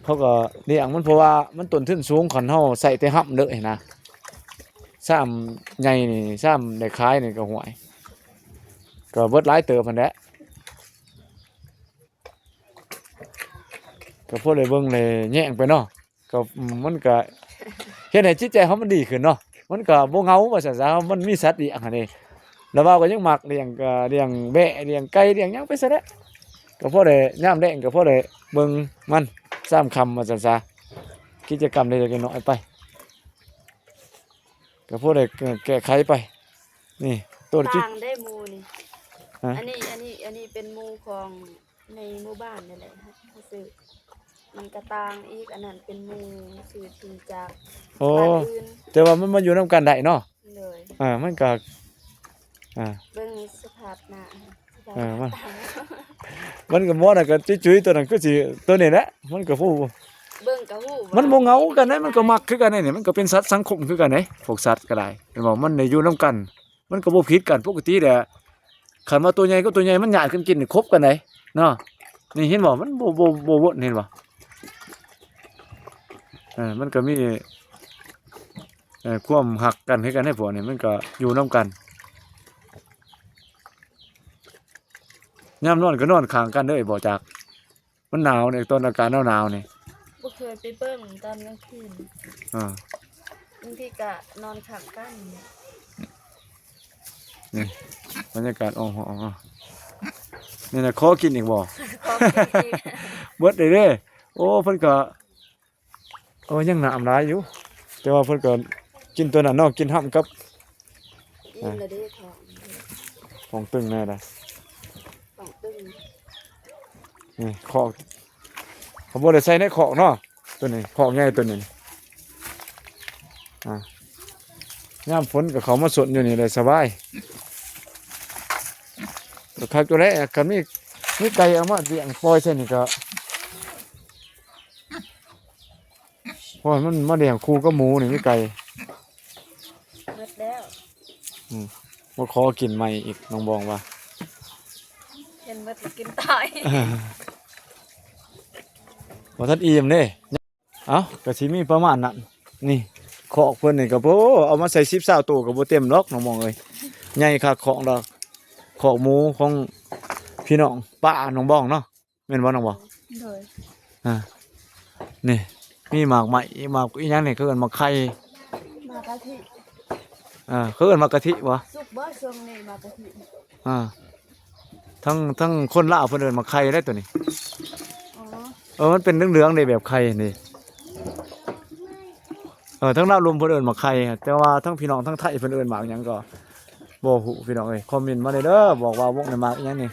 ເຂົາກໍລ້ຽງມັນ ເພາະວ່າມັນຕົ້ນທຶນສູງ ຄັນເຮົາໃຊ້ແຕ່ຫຳເລີຍນະ ຊາມໃຫຍ່ນີ້ ຊາມໄດ້ຂາຍນີ້ກໍ ຫ້ວຍ ກໍເບິດຫຼາຍເຕີບຫັ້ນແຫຼະ ກໍພໍໄດ້ເບິ່ງໄດ້ແຍງໄປເນາະ ກໍ ມັນກໍເຮັດໃຫ້ຈິດໃຈເຮົາມັນດີຂຶ້ນເນາະ ມັນກໍບໍ່ເຫງົາວ່າຊັ້ນຊະ ມັນມີສັດລ້ຽງຫັ້ນເດ້ ລະບ່າວກໍຍັງມັກລ້ຽງ ກໍລ້ຽງແບ້ ລ້ຽງໄກ່ ລ້ຽງຫຍັງໄປຊັ້ນແຫຼະ ກໍພໍໄດ້ຍາມແລງກໍພໍໄດ້ເບິ່ງມັນ ຊາມຄ່ຳວ່າຊັ້ນຊະ ກິດຈະກຳເລັກໆນ້ອຍໆໄປ ກໍພໍໄດ້ແກ້ໄຂໄປ ນີ້ ໂຕຈິ ຕ່າງໄດ້ໝູນີ້ ຮະ ອັນນີ້ ອັນນີ້ ອັນນີ້ເປັນໝູຂອງ ໃນໝູ່ບ້ານນີ້ແຫຼະ ເຮົາຊື້ ມັນກະຕ່າງອີກ ອັນນັ້ນເປັນໝູ່ຊື້ທີ່ຈາກ ໂອ້ ບ້ານອື່ນ ແຕ່ວ່າມັນມາຢູ່ນຳກັນໄດ້ເນາະ ໂດຍ ເອີ ມັນກະ ອ່າ ເບິ່ງສະພາບໜ້າ ເອີ ມັນ ມັນກະໝໍນະ ກະຈຸຍໆ ໂຕນັ້ນຄືຊິ ໂຕນີ້ແຫຼະ ມັນກະຮູ້ ເບິ່ງກະຮູ້ ມັນບໍ່ເຫງົາກັນເດ້ ມັນກະມັກຄືກັນເດ້ ມັນກະເປັນສັດສັງຄົມຄືກັນເດ້ ພວກສັດກະໄດ້ ເຫັນບໍ່ ມັນໄດ້ຢູ່ນຳກັນ ມັນກໍບໍ່ຜິດກັນ ປົກກະຕິແຫຼະ ຄັນວ່າໂຕໃຫຍ່ກັບໂຕໃຫຍ່ມັນຍາດກັນກິນນີ້ ຄົບກັນໄດ໋ເນາະ ນີ້ເຫັນບໍ່ ມັນບໍ່ ບໍ່ ບໍ່ວົນ ເຫັນບໍ່ ເອີ ມັນກໍມີ ເອີ ຄວາມຮັກກັນຄືກັນໃດ໋ ພວກນີ້ມັນກໍຢູ່ນຳກັນ ຍາມນອນກໍນອນຂ້າງກັນເດີ ບໍ່ຈັກ ມັນໜາວນີ້ ຕອນອາກາດໜາວໆນີ້ ບໍ່ເຄີຍໄປເບິ່ງຕອນກາງຄືນ ອ່າ ບາງທີກະນອນຂ້າງກັນ ນີ້ບັນຍາກາດ ອໍ ນີ້ນະ ຂໍກິນອີກບໍ່? ຂໍກິນອີກ ເບິດເລີຍເດ້ ໂອ້ ເພິ່ນກະ ໂອ້ ຍັງນ້ຳຫຼາຍຢູ່ ແຕ່ວ່າເພິ່ນກໍກິນຕົວນັ້ນເນາະ ກິນຮ່ຳກັບ ອີ່ມແລ້ວເດ້ ທ້ອງ ທ້ອງຕຶງແນ່ໃດ ທ້ອງຕຶງ ນີ້ຄອກ ເຂົາບໍ່ໄດ້ໃສ່ໃນຄອກເນາະ ຕົວນີ້ ຄອກໃຫຍ່ຕົວນີ້ ອ່າ ຍາມຝົນກໍເຂົ້າມາສົນຢູ່ນີ້ໄດ້ສະບາຍ ກໍຄັກຢູ່ແຫຼະ ຄັນມີ ມີໄກ່ເອົາມາລ້ຽງປ່ອຍໃສ່ນີ້ກໍ ໂອ້ຍ ມັນມາລ້ຽງຄູ່ກັບໝູນີ້ ມີໄກ່ ເບິດແລ້ວ ອືມ ມາຂໍກິນໃໝ່ອີກ ນ້ອງບອງວ່າ ເຫັນເບິດແລ້ວກິນຕ່ອຍ ບໍ່ທັນອີ່ມເດ້ ເອົ້າ ກໍຊິມີປະມານນັ້ນ ນີ້ ຄອກເພິ່ນນີ້ກໍ ໂອ້ ເອົາມາໃສ່ສິບຊາວໂຕກໍບໍ່ເຕັມດອກ ນ້ອງບອງເອີຍ ໃຫຍ່ຄັກ ຄອກດອກ ຄອກໝູຂອງພີ່ນ້ອງປ້າ ນ້ອງບອງເນາະ. ແມ່ນບໍ່ນ້ອງບໍ່? ໂດຍ ອ່າ ນີ້ ມີໝາກໄມ້ ໝາກອີ່ຫຍັງນີ້ ເຂົາເອີ້ນໝາກໄຂ່ ໝາກກະທິ ອ່າ ເຂົາເອີ້ນໝາກກະທິບໍ່? ສຸກບໍ່ຊ່ວງນີ້ໝາກກະທິ? ອ່າ ທັງ ທັງຄົນລາວເພິ່ນເອີ້ນໝາກໄຂ່ເດ້ຕົວນີ້ ອໍ ເອີ ມັນເປັນເຫຼືອງໆເດ້ ແບບໄຂ່ນີ້ ເອີ ທາງລາວລຸ່ມເພິ່ນເອີ້ນໝາກໄຂ່ ແຕ່ວ່າທາງພີ່ນ້ອງທາງໄທເພິ່ນເອີ້ນໝາກຫຍັງກໍບໍ່ຮູ້ ພີ່ນ້ອງເອີຍ ຄອມເມັນມາແດ່ເດີ ບອກວ່າວົງໃນໝາກອີ່ຫຍັງນີ້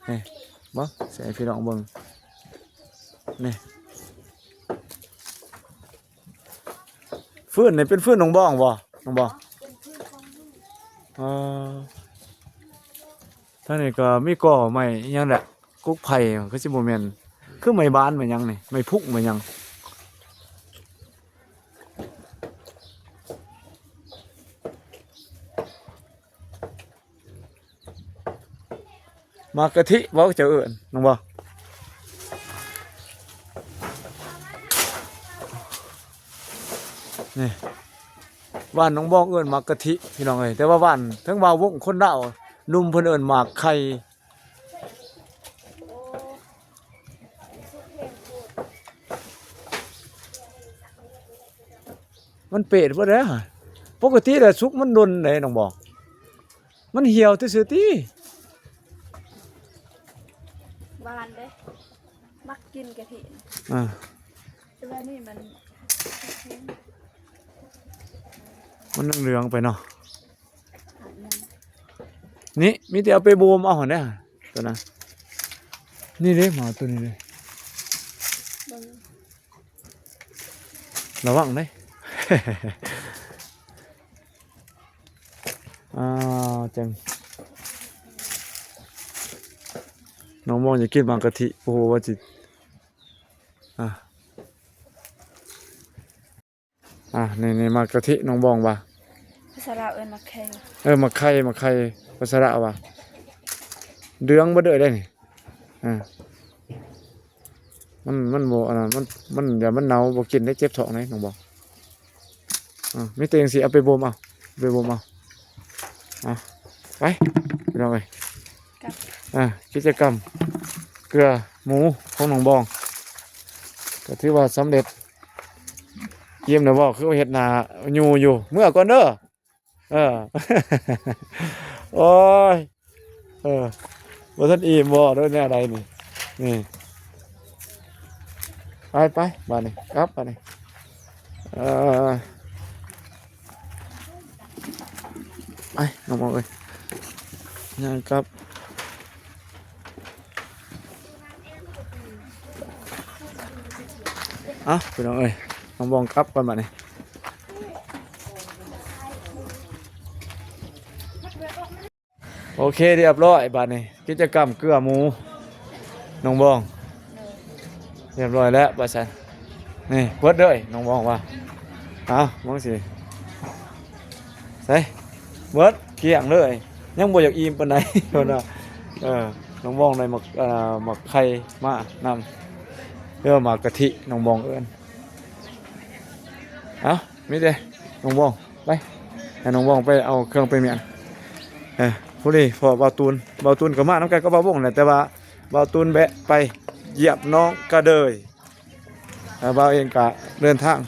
ນີ້ ເບິ່ງ ຊິໃຫ້ພີ່ນ້ອງເບິ່ງ ນີ້ ຟືນນີ້ເປັນຟືນໜອງບອງບໍ່? ໜອງບອງ ອໍ ທາງນີ້ກໍມີກໍໄມ້ອີ່ຫຍັງແຫຼະ ກົກໄຜ່ ຄືຊິບໍ່ແມ່ນ ຄືໄມ້ບານໄມ້ຫຍັງນີ້ ໄມ້ພຸກໄມ້ຫຍັງ ໝາກກະທິບໍ່ ເຈົ້າເອີ້ນ ນ້ອງບໍ່? ນີ້ ບ້ານໜອງບອງເອີ້ນໝາກກະທິ ພີ່ນ້ອງເອີຍ ແຕ່ວ່າບ້ານ ເຖິງວ່າວົງຄົນລາວ ໜຸ່ມເພິ່ນເອີ້ນໝາກໄຂ່. ມັນເປດບໍ່ໄດ້. ປົກກະຕິແລ້ວສຸກມັນດົນເດ້ນ້ອງບອງ. ມັນຫ່ຽວຊື່ໆຕິ. ຫວານເດ້. ມັກກິນກະທິ. ອ່າ ແຕ່ວ່ານີ້ມັນ ມັນເຫຼືອງໆໄປເນາະ. ນີ້ມີແຕ່ເອົາໄປໂບມເອົາຫັ້ນແຫຼະ ຕົວນັ້ນ. ນີ້ເດ້ ມາເອົາຕົວນີ້ເດ້. ເບິ່ງ ລະວັງເດ້. ອ້າວ ຈັ່ງ ນ້ອງມອງຢາກກິນໝາກກະທິ. ໂອ້ໂຫ ວ່າຊິ ອ່າ ອ່າ ນີ້ໆ ໝາກກະທິນ້ອງບອງວ່າ ພາສາລາວເອີ້ນໝາກໄຂ່. ເອີ ໝາກໄຂ່ ໝາກໄຂ່ ພາສາລາວວ່າ ເດືອງເບິດເລີຍເດ້ນີ້. ອ່າ ມັນ ມັນບໍ່ ອັນນັ້ນ ມັນ ມັນ ຢ່າມັນເນົ່າ ບໍ່ກິນໄດ້ ເຈັບທ້ອງເດ້ນ້ອງບອງ. ອ່າ ມີແຕ່ຈັ່ງຊີ້ ເອົາໄປບົ່ມເອົາ ໄປບົ່ມເອົາ. ອ່າ ໄປ ພີ່ນ້ອງເອີຍ. ອ່າ ກິດຈະກຳເກືອໝູຂອງນ້ອງບອງ ກໍຖືວ່າສຳເລັດ. ອີ່ມແລ້ວບໍ່? ຄືວ່າເຮັດໜ້າຢູ່ຢູ່. ເມືອກ່ອນເດີ. ເອີ ໂອ້ຍ ເອີ ບໍ່ທັນອີ່ມບໍ່ ຫຼືແນວໃດນີ້? ນີ້ ໄປໆ ບາດນີ້ ກັບບາດນີ້. ເອີ ໄປ ນ້ອງບອງເອີຍ ຍ່າງກັບ. ເອົ້າ ພີ່ນ້ອງເອີຍ ນ້ອງບອງກັບກ່ອນບາດນີ້. ໂອເຄ ຮຽບຮ້ອຍບາດນີ້ ກິດຈະກຳເກືອໝູນ້ອງບອງ ຮຽບຮ້ອຍແລ້ວວ່າຊັ້ນ. ນີ້ເບິດເດີ ນ້ອງບອງວ່າ. ເອົ້າ ມອງຊິ ໃສ່ ເບິດກ້ຽງເລີຍ ຍັງບໍ່ຢາກອີ່ມປານໃດເພິ່ນວ່າ. ເອີ ນ້ອງບອງໄດ້ໝາກ ເອີ ໝາກໄຂ່ມານຳ ເອີ້ນໝາກກະທິ ນ້ອງບອງເອີ້ນ. ເອົ້າ ມີແຕ່ນ້ອງບອງ ໄປ ໃຫ້ນ້ອງບອງໄປເອົາເຄື່ອງໄປມ້ຽນ. ເອີ ພໍດີ ເພາະວ່າບ່າວຕູນ ບ່າວຕູນກໍມານຳກັນກັບບ່າວວົງແຫຼະ ແຕ່ວ່າບ່າວຕູນແວະໄປຢ້ຽມນ້ອງກະເດີຍ. ແລ້ວບ່າວເອງກະເດີນທາງ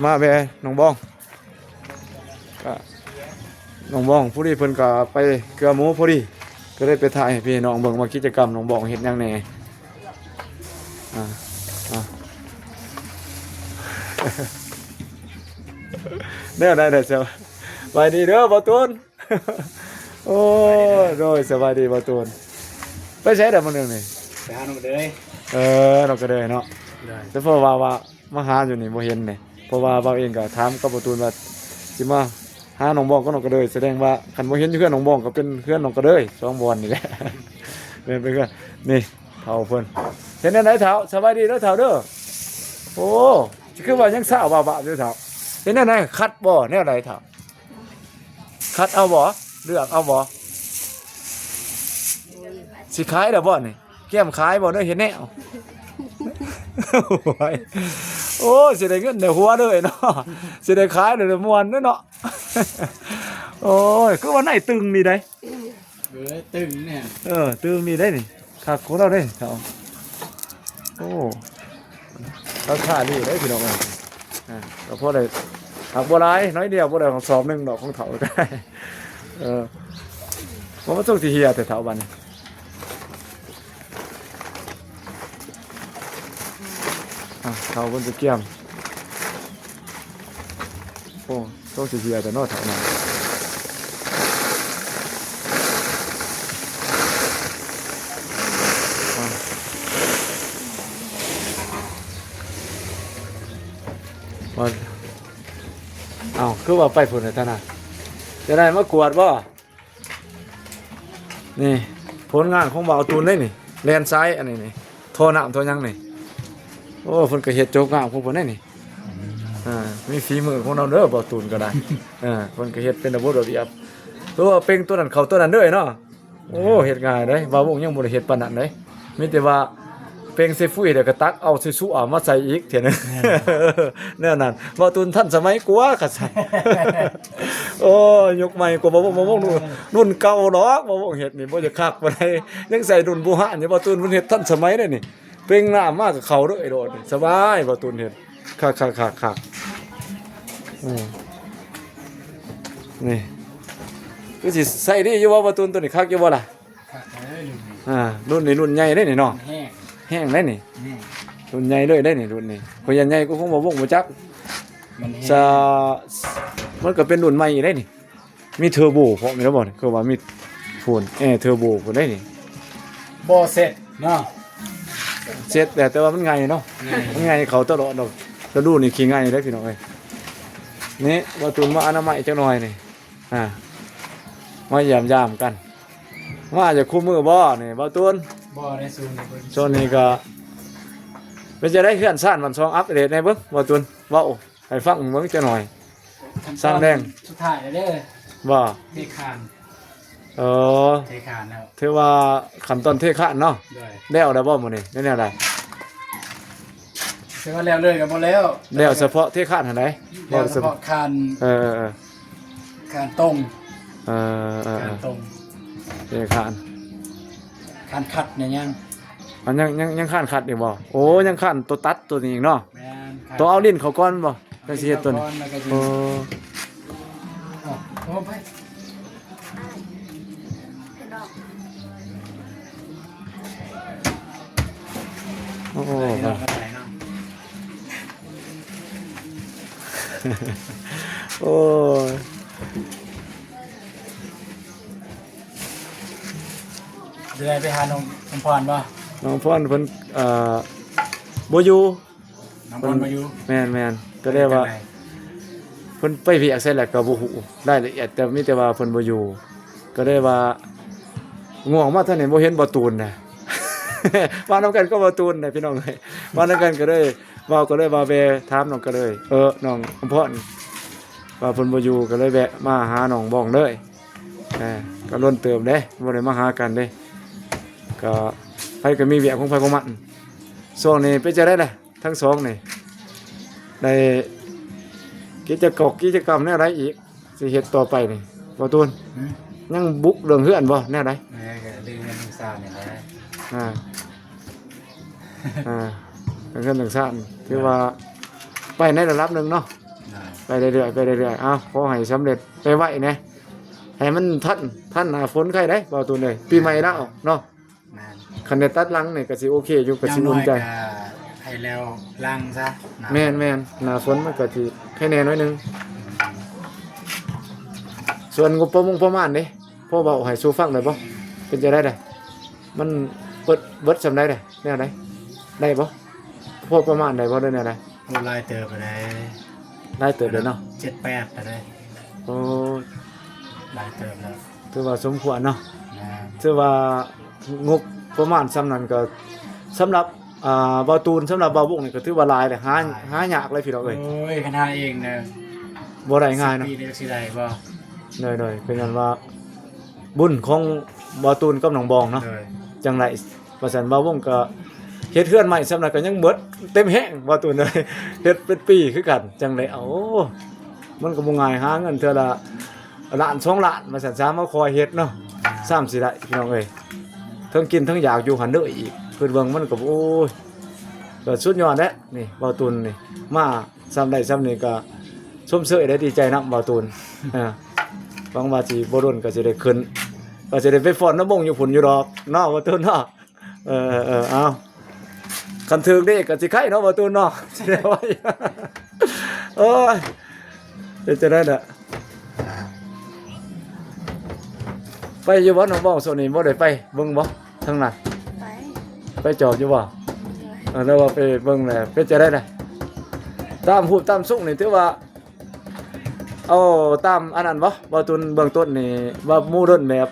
ມາແວ່ນ້ອງບອງ ກະນ້ອງບອງພໍດີເພິ່ນກະໄປເກືອໝູພໍດີ ກໍເລີຍໄປຖ່າຍໃຫ້ພີ່ນ້ອງເບິ່ງວ່າກິດຈະກຳນ້ອງບອງເຮັດຫຍັງແດ່. ອ່າ ອ່າ ແນວໃດເດີ ສະບາຍດີເດີບ່າວຕູນ. ໂອ້ຍ ໂດຍ ສະບາຍດີບ່າວຕູນ. ໄປໃສດອກມື້ໜຶ່ງນີ້? ໄປຫານ້ອງກະເດີຍ. ເອີ ນ້ອງກະເດີຍເນາະ. ໂດຍ. ແຕ່ເພາະວ່າ ວ່າມາຫາຢູ່ນີ້ບໍ່ເຫັນເດ້ ເພາະວ່າບ່າວເອງກໍຖາມກັບບ່າວຕູນວ່າຊິມາຫານ້ອງບອງກັບນ້ອງກະເດີຍ ສະແດງວ່າຄັນບໍ່ເຫັນຢູ່ເຮືອນນ້ອງບອງກໍເປັນເຮືອນນ້ອງກະເດີຍ ສອງບ່ອນນີ້ແຫຼະ. ແມ່ນ ເປັນເຮືອນ ນີ້ເຖົ້າເພິ່ນ. ເຮັດແນວໃດເຖົ້າ? ສະບາຍດີເດີເຖົ້າເດີ. ໂອ້ ຄືວ່າຍັງຊາວບາບໆຢູ່ເຖົ້າ. ເຮັດແນວໃດ? ຄັດບໍ່? ແນວໃດເຖົ້າ? ຄັດເອົາບໍ່? ເລືອກເອົາບໍ່? ຊິຂາຍແລ້ວບໍ່ນີ້? ກຽມຂາຍບໍ່ ຫຼືເຮັດແນວ? ໂອ້ຍ ໂອ້ ຊິໄດ້ເງິນໄດ້ຫົວເລີຍເນາະ ຊິໄດ້ຂາຍແລ້ວມ່ວນເດີເນາະ. ໂອ້ຍ ຄືວ່າໃນຕຶງນີ້ໃດ. ເອີ ຕຶງນີ້ ເອີ ຕຶງນີ້ໃດນີ້ ຄັກຂອງລາວເດ້ເຖົ້າ. ໂອ້ ລາຄານີ້ເດ້ພີ່ນ້ອງເອີຍ. ອ່າ ກໍພໍໄດ້ ຫາກບໍ່ຫຼາຍ ໜ້ອຍດຽວ ບໍ່ໄດ້ສອບໜຶ່ງດອກຂອງເຖົ້າ. ເອີ ບໍ່ ມັນຊົງຊິເຫ່ຍແຕ່ເຖົ້າບາດນີ້. ອ່າ ເຖົ້າເພິ່ນຊິກຽມ. ໂອ້ ໂຊກຊິເຫ່ຍແຕ່ເນາະເຖົ້ານັ້ນ. ອ້າວ ຄືວ່າໄປພຸ້ນແທ້ນະ ຈະໄດ້ມາກວດບໍ່? ນີ້ຜົນງານຂອງບ່າວຕູນເດ້ນີ້ ແລ່ນຊາຍອັນນີ້ນີ້ ທໍ່ນ້ຳທໍ່ຫຍັງນີ້. ໂອ້ ເພິ່ນກໍເຮັດຈົບງາມຂອງເພິ່ນເດ້ນີ້. ອ່າ ມີຝີມືຂອງລາວເດີ ບ່າວຕູນກໍໄດ້. ເອີ ເພິ່ນກໍເຮັດເປັນລະບົບລະບຽບ ຄືວ່າເປັ່ງຕົວນັ້ນເຂົ້າຕົວນັ້ນເດີເນາະ. ໂອ້ ເຮັດງ່າຍເດ້ ບ່າວວົງຍັງບໍ່ໄດ້ເຮັດປານນັ້ນເດ້ ມີແຕ່ວ່າ ເປັ່ງໃສ່ຟຸ້ຍ ແລ້ວກໍຕັກເອົາໃສ່ຊຸເອົາມາໃສ່ອີກເທື່ອໜຶ່ງ ແມ່ນ ແນວນັ້ນ. ເວົ້າຕູນທັນສະໄໝກວ່າ ຄັນຊັ້ນ ໂອ້ຍ ຍຸກໃໝ່ກວ່າ ບໍ່ ບໍ່ ບໍ່ ລຸ້ນ ລຸ້ນເກົ່າດອກ ບໍ່ເຮັດນີ້ ບໍ່ຢາກຄັກປານໃດ ຍັງໃສ່ລຸ້ນບູຮານຢູ່. ເວົ້າຕູນເພິ່ນເຮັດທັນສະໄໝເດ້ນີ້ ເປັ່ງນ້ຳມາກໍເຂົ້າເລີຍໂລດ ສະບາຍ. ເວົ້າຕູນເຮັດ ຄັກໆໆ ອືມ ນີ້ ຄືຊິໃຊ້ດີຢູ່ບໍ່ ເວົ້າຕູນ? ໂຕນີ້ຄັກຢູ່ບໍ່ລະ? ຄັກເລີຍລຸ້ນນີ້ ອ່າ ລຸ້ນນີ້ລຸ້ນໃຫຍ່ເດ້ນີ້ເນາະ ແຮງ ແຮງເດ້ນີ້ ແຮງ ລຸ້ນໃຫຍ່ເລີຍເດ້ນີ້ ລຸ້ນນີ້. ຂ້ອຍຢ້ານໃຫຍ່ກວ່າຂອງບ່າວວົງບໍ່ຈັກ ມັນແຮງ ຊະ ມັນກໍເປັນລຸ້ນໃໝ່ອີກເດ້ນີ້ ມີເທີໂບພ້ອມແມ່ນບໍ່ນີ້? ຄືວ່າມີພຸ້ນ ແອເທີໂບພຸ້ນເດ້ນີ້ ບໍ່ເຊັດເນາະ ເຊັດແຫຼະ ແຕ່ວ່າມັນໃຫຍ່ເນາະ ໃຫຍ່ ມັນໃຫຍ່ເຂົ້າຕະຫຼອດດອກ. ລະດູນີ້ຂີ້ໃຫຍ່ເດ້ພີ່ນ້ອງເອີຍ. ນີ້ບ່າວຕູນມາອະນາໄມຈັກໜ່ອຍນີ້ ອ່າ ມາຢ້ຽມຢາມກັນ. ມາຈາກຄູ່ມື້ບໍ່ນີ້ບ່າວຕູນ? ບໍ່ໄດ້ ຊ່ວງນີ້ບໍ່ ຊ່ວງນີ້ກໍ ເປັນຈັ່ງໃດເຮືອນຊານບ້ານຊ່ອງ? ອັບເດດແດ່ເບິ່ງ ບ່າວຕູນ ເວົ້າໃຫ້ຟັງເບິ່ງຈັກໜ່ອຍ. ຂັ້ນຕອນ ສ້າງແດງສຸດທ້າຍແລ້ວເດີ ບໍ່? ເທຄານ ເອີ ເທຄານແລ້ວ ຖືວ່າຂັ້ນຕອນເທຄານເນາະ. ໂດຍ ແລ້ວແລ້ວບໍ່ມື້ນີ້ ແນວໃດ? ແຕ່ວ່າແລ້ວເລີຍກໍບໍ່ແລ້ວ ແລ້ວສະເພາະເທຄານຫັ້ນໃດ? ແລ້ວສະເພາະຄານ ເອີ ເອີ ເອີ ຄານຕົງ ເອີ ເອີ ເອີ ຄານຕົງ ເທຄານ ຄານຂັດນີ້ຍັງ ອັນຍັງ ຍັງ ຍັງຄານຂັດຢູ່ບໍ່? ໂອ້ ຍັງຄານຕົວຕັດຕົວນີ້ອີກເນາະ. ແມ່ນ ຕ້ອງເອົາດິນເຂົ້າກ່ອນບໍ່? ຈັ່ງຊິເຮັດຕົວນີ້ ເອົາ ໂອ້ ໄປ ໂອ້ໂຫ ໄປເນາະ ໄປເນາະ ໂອ້ຍ ຈະໄດ້ໄປຫານ້ອງ ນ້ອງພອນບໍ່? ນ້ອງພອນເພິ່ນ ເອີ ບໍ່ຢູ່ ນ້ອງພອນບໍ່ຢູ່ ແມ່ນໆ ກໍເລີຍວ່າ ເປັນຈັ່ງໃດ? ເພິ່ນໄປວຽກໃສແລ້ວກໍບໍ່ຮູ້ລາຍລະອຽດ ແຕ່ມີແຕ່ວ່າເພິ່ນບໍ່ຢູ່ ກໍເລີຍວ່າງ່ວງມາທາງນີ້ ບໍ່ເຫັນບ່າວຕູນນະ ມານຳກັນກັບບ່າວຕູນນະ ພີ່ນ້ອງເອີຍ ມານຳກັນກໍເລີຍ ເວົ້າກໍເລີຍວ່າແວ່ຖາມນ້ອງກະເລີຍ ເອີ ນ້ອງອຳພອນ ວ່າເພິ່ນບໍ່ຢູ່ ກໍເລີຍແວະມາຫານ້ອງບອງເລີຍ. ເອີ ກໍດົນເຕີບເດ້ ບໍ່ໄດ້ມາຫາກັນເດ້ ກໍໃຜກໍມີວຽກຂອງໃຜຂອງມັນ. ຊ່ວງນີ້ເປັນຈັ່ງໃດລະ ທັງສອງນີ້ ໄດ້ກິດຈະກອກກິດຈະກຳແນວໃດອີກ ຊິເຮັດຕໍ່ໄປນີ້ ບ່າວຕູນ? ຫື? ຍັງບຸກເລື່ອງເຮືອນບໍ່ ແນວໃດ? ເອີ ກໍເລື່ອງເຮືອນເລື່ອງຊານນີ້ແຫຼະ ອ່າ ອ່າ ເລື່ອງເຮືອນເລື່ອງຊານ ຖືວ່າໄປໃນລະດັບໜຶ່ງເນາະ ໄດ້ ໄປເລື້ອຍໆ ໄປເລື້ອຍໆ. ເອົາ ຂໍໃຫ້ສຳເລັດໄວໆແດ່ ໃຫ້ມັນທັນ ທັນໜ້າຝົນໄຄເດ້ ບ່າວຕູນເອີຍ ປີໃໝ່ແລ້ວເນາະ. ແມ່ນ ຄັນໄດ້ຕັດຫຼັງນີ້ກໍຊິໂອເຄຢູ່ ກໍຊິອຸ່ນໃຈ ຢ່າງໜ້ອຍກໍໃຫ້ແລ້ວຫຼັງຊະ. ແມ່ນໆ ໜ້າຝົນມັນກໍຊິໄຄແດ່ໜ້ອຍໜຶ່ງ. ສ່ວນງົບປະມົງປະມານເດ້ ພໍເວົ້າໃຫ້ສູ່ຟັງໄດ້ບໍ່? ເປັນຈັ່ງໃດລະ ມັນເບິດ ເບິດສ່ຳໃດລະ ແນວໃດ ໄດ້ບໍ່? ພໍປະມານໄດ້ບໍ່ ຫຼືແນວໃດ? ໂອ້ ຫຼາຍເຕີບແລ້ວ ຫຼາຍເຕີບແລ້ວເນາະ ເຈັດແປດແລ້ວເດ້. ໂອ້ ຫຼາຍເຕີບແລ້ວ ຖືວ່າສົມຄວນເນາະ. ແມ່ນ ຖືວ່າງົບປະມານສ່ຳນັ້ນກໍ ສຳລັບ ອ່າ ບ່າວຕູນ ສຳລັບບ່າວວົງນີ້ກໍຖືວ່າຫຼາຍແຫຼະ ຫາ ຫຼາຍ ຫາຍາກເລີຍພີ່ນ້ອງເອີຍ. ໂອ້ຍ ຄັນຫາເອງນະ ບໍ່ໄດ້ງ່າຍເນາະ ສິບປີນີ້ຊິໄດ້ບໍ່? ໂດຍໆ ເປັນຫຍັງວ່າບຸນຂອງບ່າວຕູນກັບນ້ອງບອງເນາະ ໂດຍ ຈັ່ງໄດ້. ວ່າຊັ້ນ ບ່າວວົງກໍເຮັດເຮືອນໃໝ່ສ່ຳນັ້ນກໍຍັງເບິດເຕັມແຮງ ບ່າວຕູນເອີຍ ເຮັດເປັນປີຄືກັນຈັ່ງໄດ້ເອົາ. ມັນກໍບໍ່ງ່າຍ ຫາເງິນເທື່ອລະລ້ານສອງລ້ານ ວ່າຊັ້ນຊະ ມາຄອຍເຮັດເນາະ ສ່ຳຊິໄດ້ ພີ່ນ້ອງເອີຍ. ທັງກິນທັງຢາກຢູ່ຫັ້ນເດີອີກ ຄິດເບິ່ງມັນກໍ ໂອ້ຍ ກໍສຸດຍອດແຫຼະນີ້ ບ່າວຕູນນີ້ ມາສ່ຳໃດສ່ຳນີ້ກໍຊົມເຊີຍໄດ້ ດີໃຈນຳບ່າວຕູນ. ເອີ ຫວັງວ່າຊິບໍ່ດົນກໍຊິໄດ້ຂຶ້ນ ກໍຊິໄດ້ໄປຟ້ອນນຳວົງຢູ່ພຸ້ນຢູ່ດອກເນາະ ບ່າວຕູນເນາະ. ເອີໆ ເອົາ ຄັນຖືກເດ້ກໍຊິໄຄເນາະ ບ່າວຕູນເນາະ ຊິໄດ້ໄວ. ໂອ້ຍ ເປັນຈັ່ງໃດລະ ໄປຢູ່ບໍ່ ນ້ອງບອງ? ຊ່ວງນີ້ບໍ່ໄດ້ໄປເບິ່ງບໍ່ ທາງນັ້ນ? ໄປ ໄປຈອບຢູ່ບໍ່? ໂດຍ ເອີ ແລ້ວວ່າໄປເບິ່ງແລ້ວ ເປັນຈັ່ງໃດລະ? ຕາມຮູບຕາມຊົງນີ້ ຖືວ່າເອົາຕາມອັນນັ້ນບໍ່ ບ່າວຕູນ? ເບື້ອງຕົ້ນນີ້ວ່າໝູ່ດົນແບບ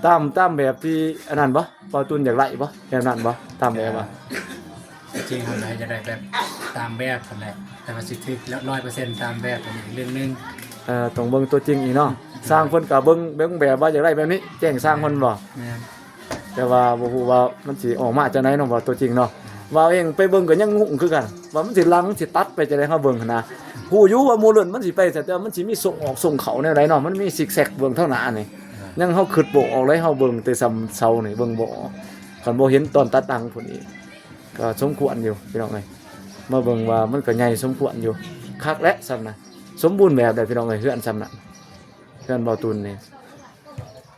ຕາມ ຕາມແບບທີ່ອັນນັ້ນບໍ່? ບ່າວຕູນຢາກໄດ້ບໍ່ ແບບນັ້ນບໍ່? ຕາມແບບບໍ່? ເອີ ທີ່ຈິງຫັ້ນນະ ຢາກໄດ້ແບບຕາມແບບຫັ້ນແຫຼະ ແຕ່ວ່າຊິຖືກຮ້ອຍເປີເຊັນຕາມແບບ ອັນນີ້ອີກເລື່ອງໜຶ່ງ. ເອີ ຕ້ອງເບິ່ງຕົວຈິງອີກເນາະ. ແມ່ນ ຊ່າງເພິ່ນກໍເບິ່ງ ເບິ່ງແບບວ່າຢາກໄດ້ແບບນີ້ ແຈ້ງຊ່າງເພິ່ນບໍ່? ແມ່ນ. ແຕ່ວ່າບໍ່ຮູ້ວ່າມັນຊິອອກມາຈັ່ງໃດເນາະ ວ່າຕົວຈິງເນາະ. ວ່າເອງໄປເບິ່ງກໍຍັງງົງຄືກັນ ວ່າມັນຊິຫຼັງຊິຕັດໄປຈັ່ງໃດ ເຮົາເບິ່ງຫັ້ນນະ. ຮູ້ຢູ່ວ່າໝູ່ເລິ້ນມັນຊິໄປ ແຕ່ວ່າມັນຊິມີສົ່ງອອກສົ່ງເຂົ້າແນວໃດເນາະ ມັນມີຊິກແຊັກເບິ່ງທາງໜ້ານີ້ ຍັງເຮົາຄິດບໍ່ອອກເລີຍ ເຮົາເບິ່ງແຕ່ຊ່ຳເສົານີ້ເບິ່ງບໍ່ອອກ. ຄັນບໍ່ເຫັນຕອນຕັດຕັ້ງພຸ້ນອີກ ກໍສົມຄວນຢູ່ພີ່ນ້ອງເອີຍ. ມາເບິ່ງວ່າມັນກໍໃຫຍ່ສົມຄວນຢູ່ ຄັກແຫຼະຊ່ຳນະ ສົມບູນແບບແຫຼະພີ່ນ້ອງເອີຍ. ເຮືອນຊ່ຳນັ້ນ ເຮືອນເບົາຕູນນີ້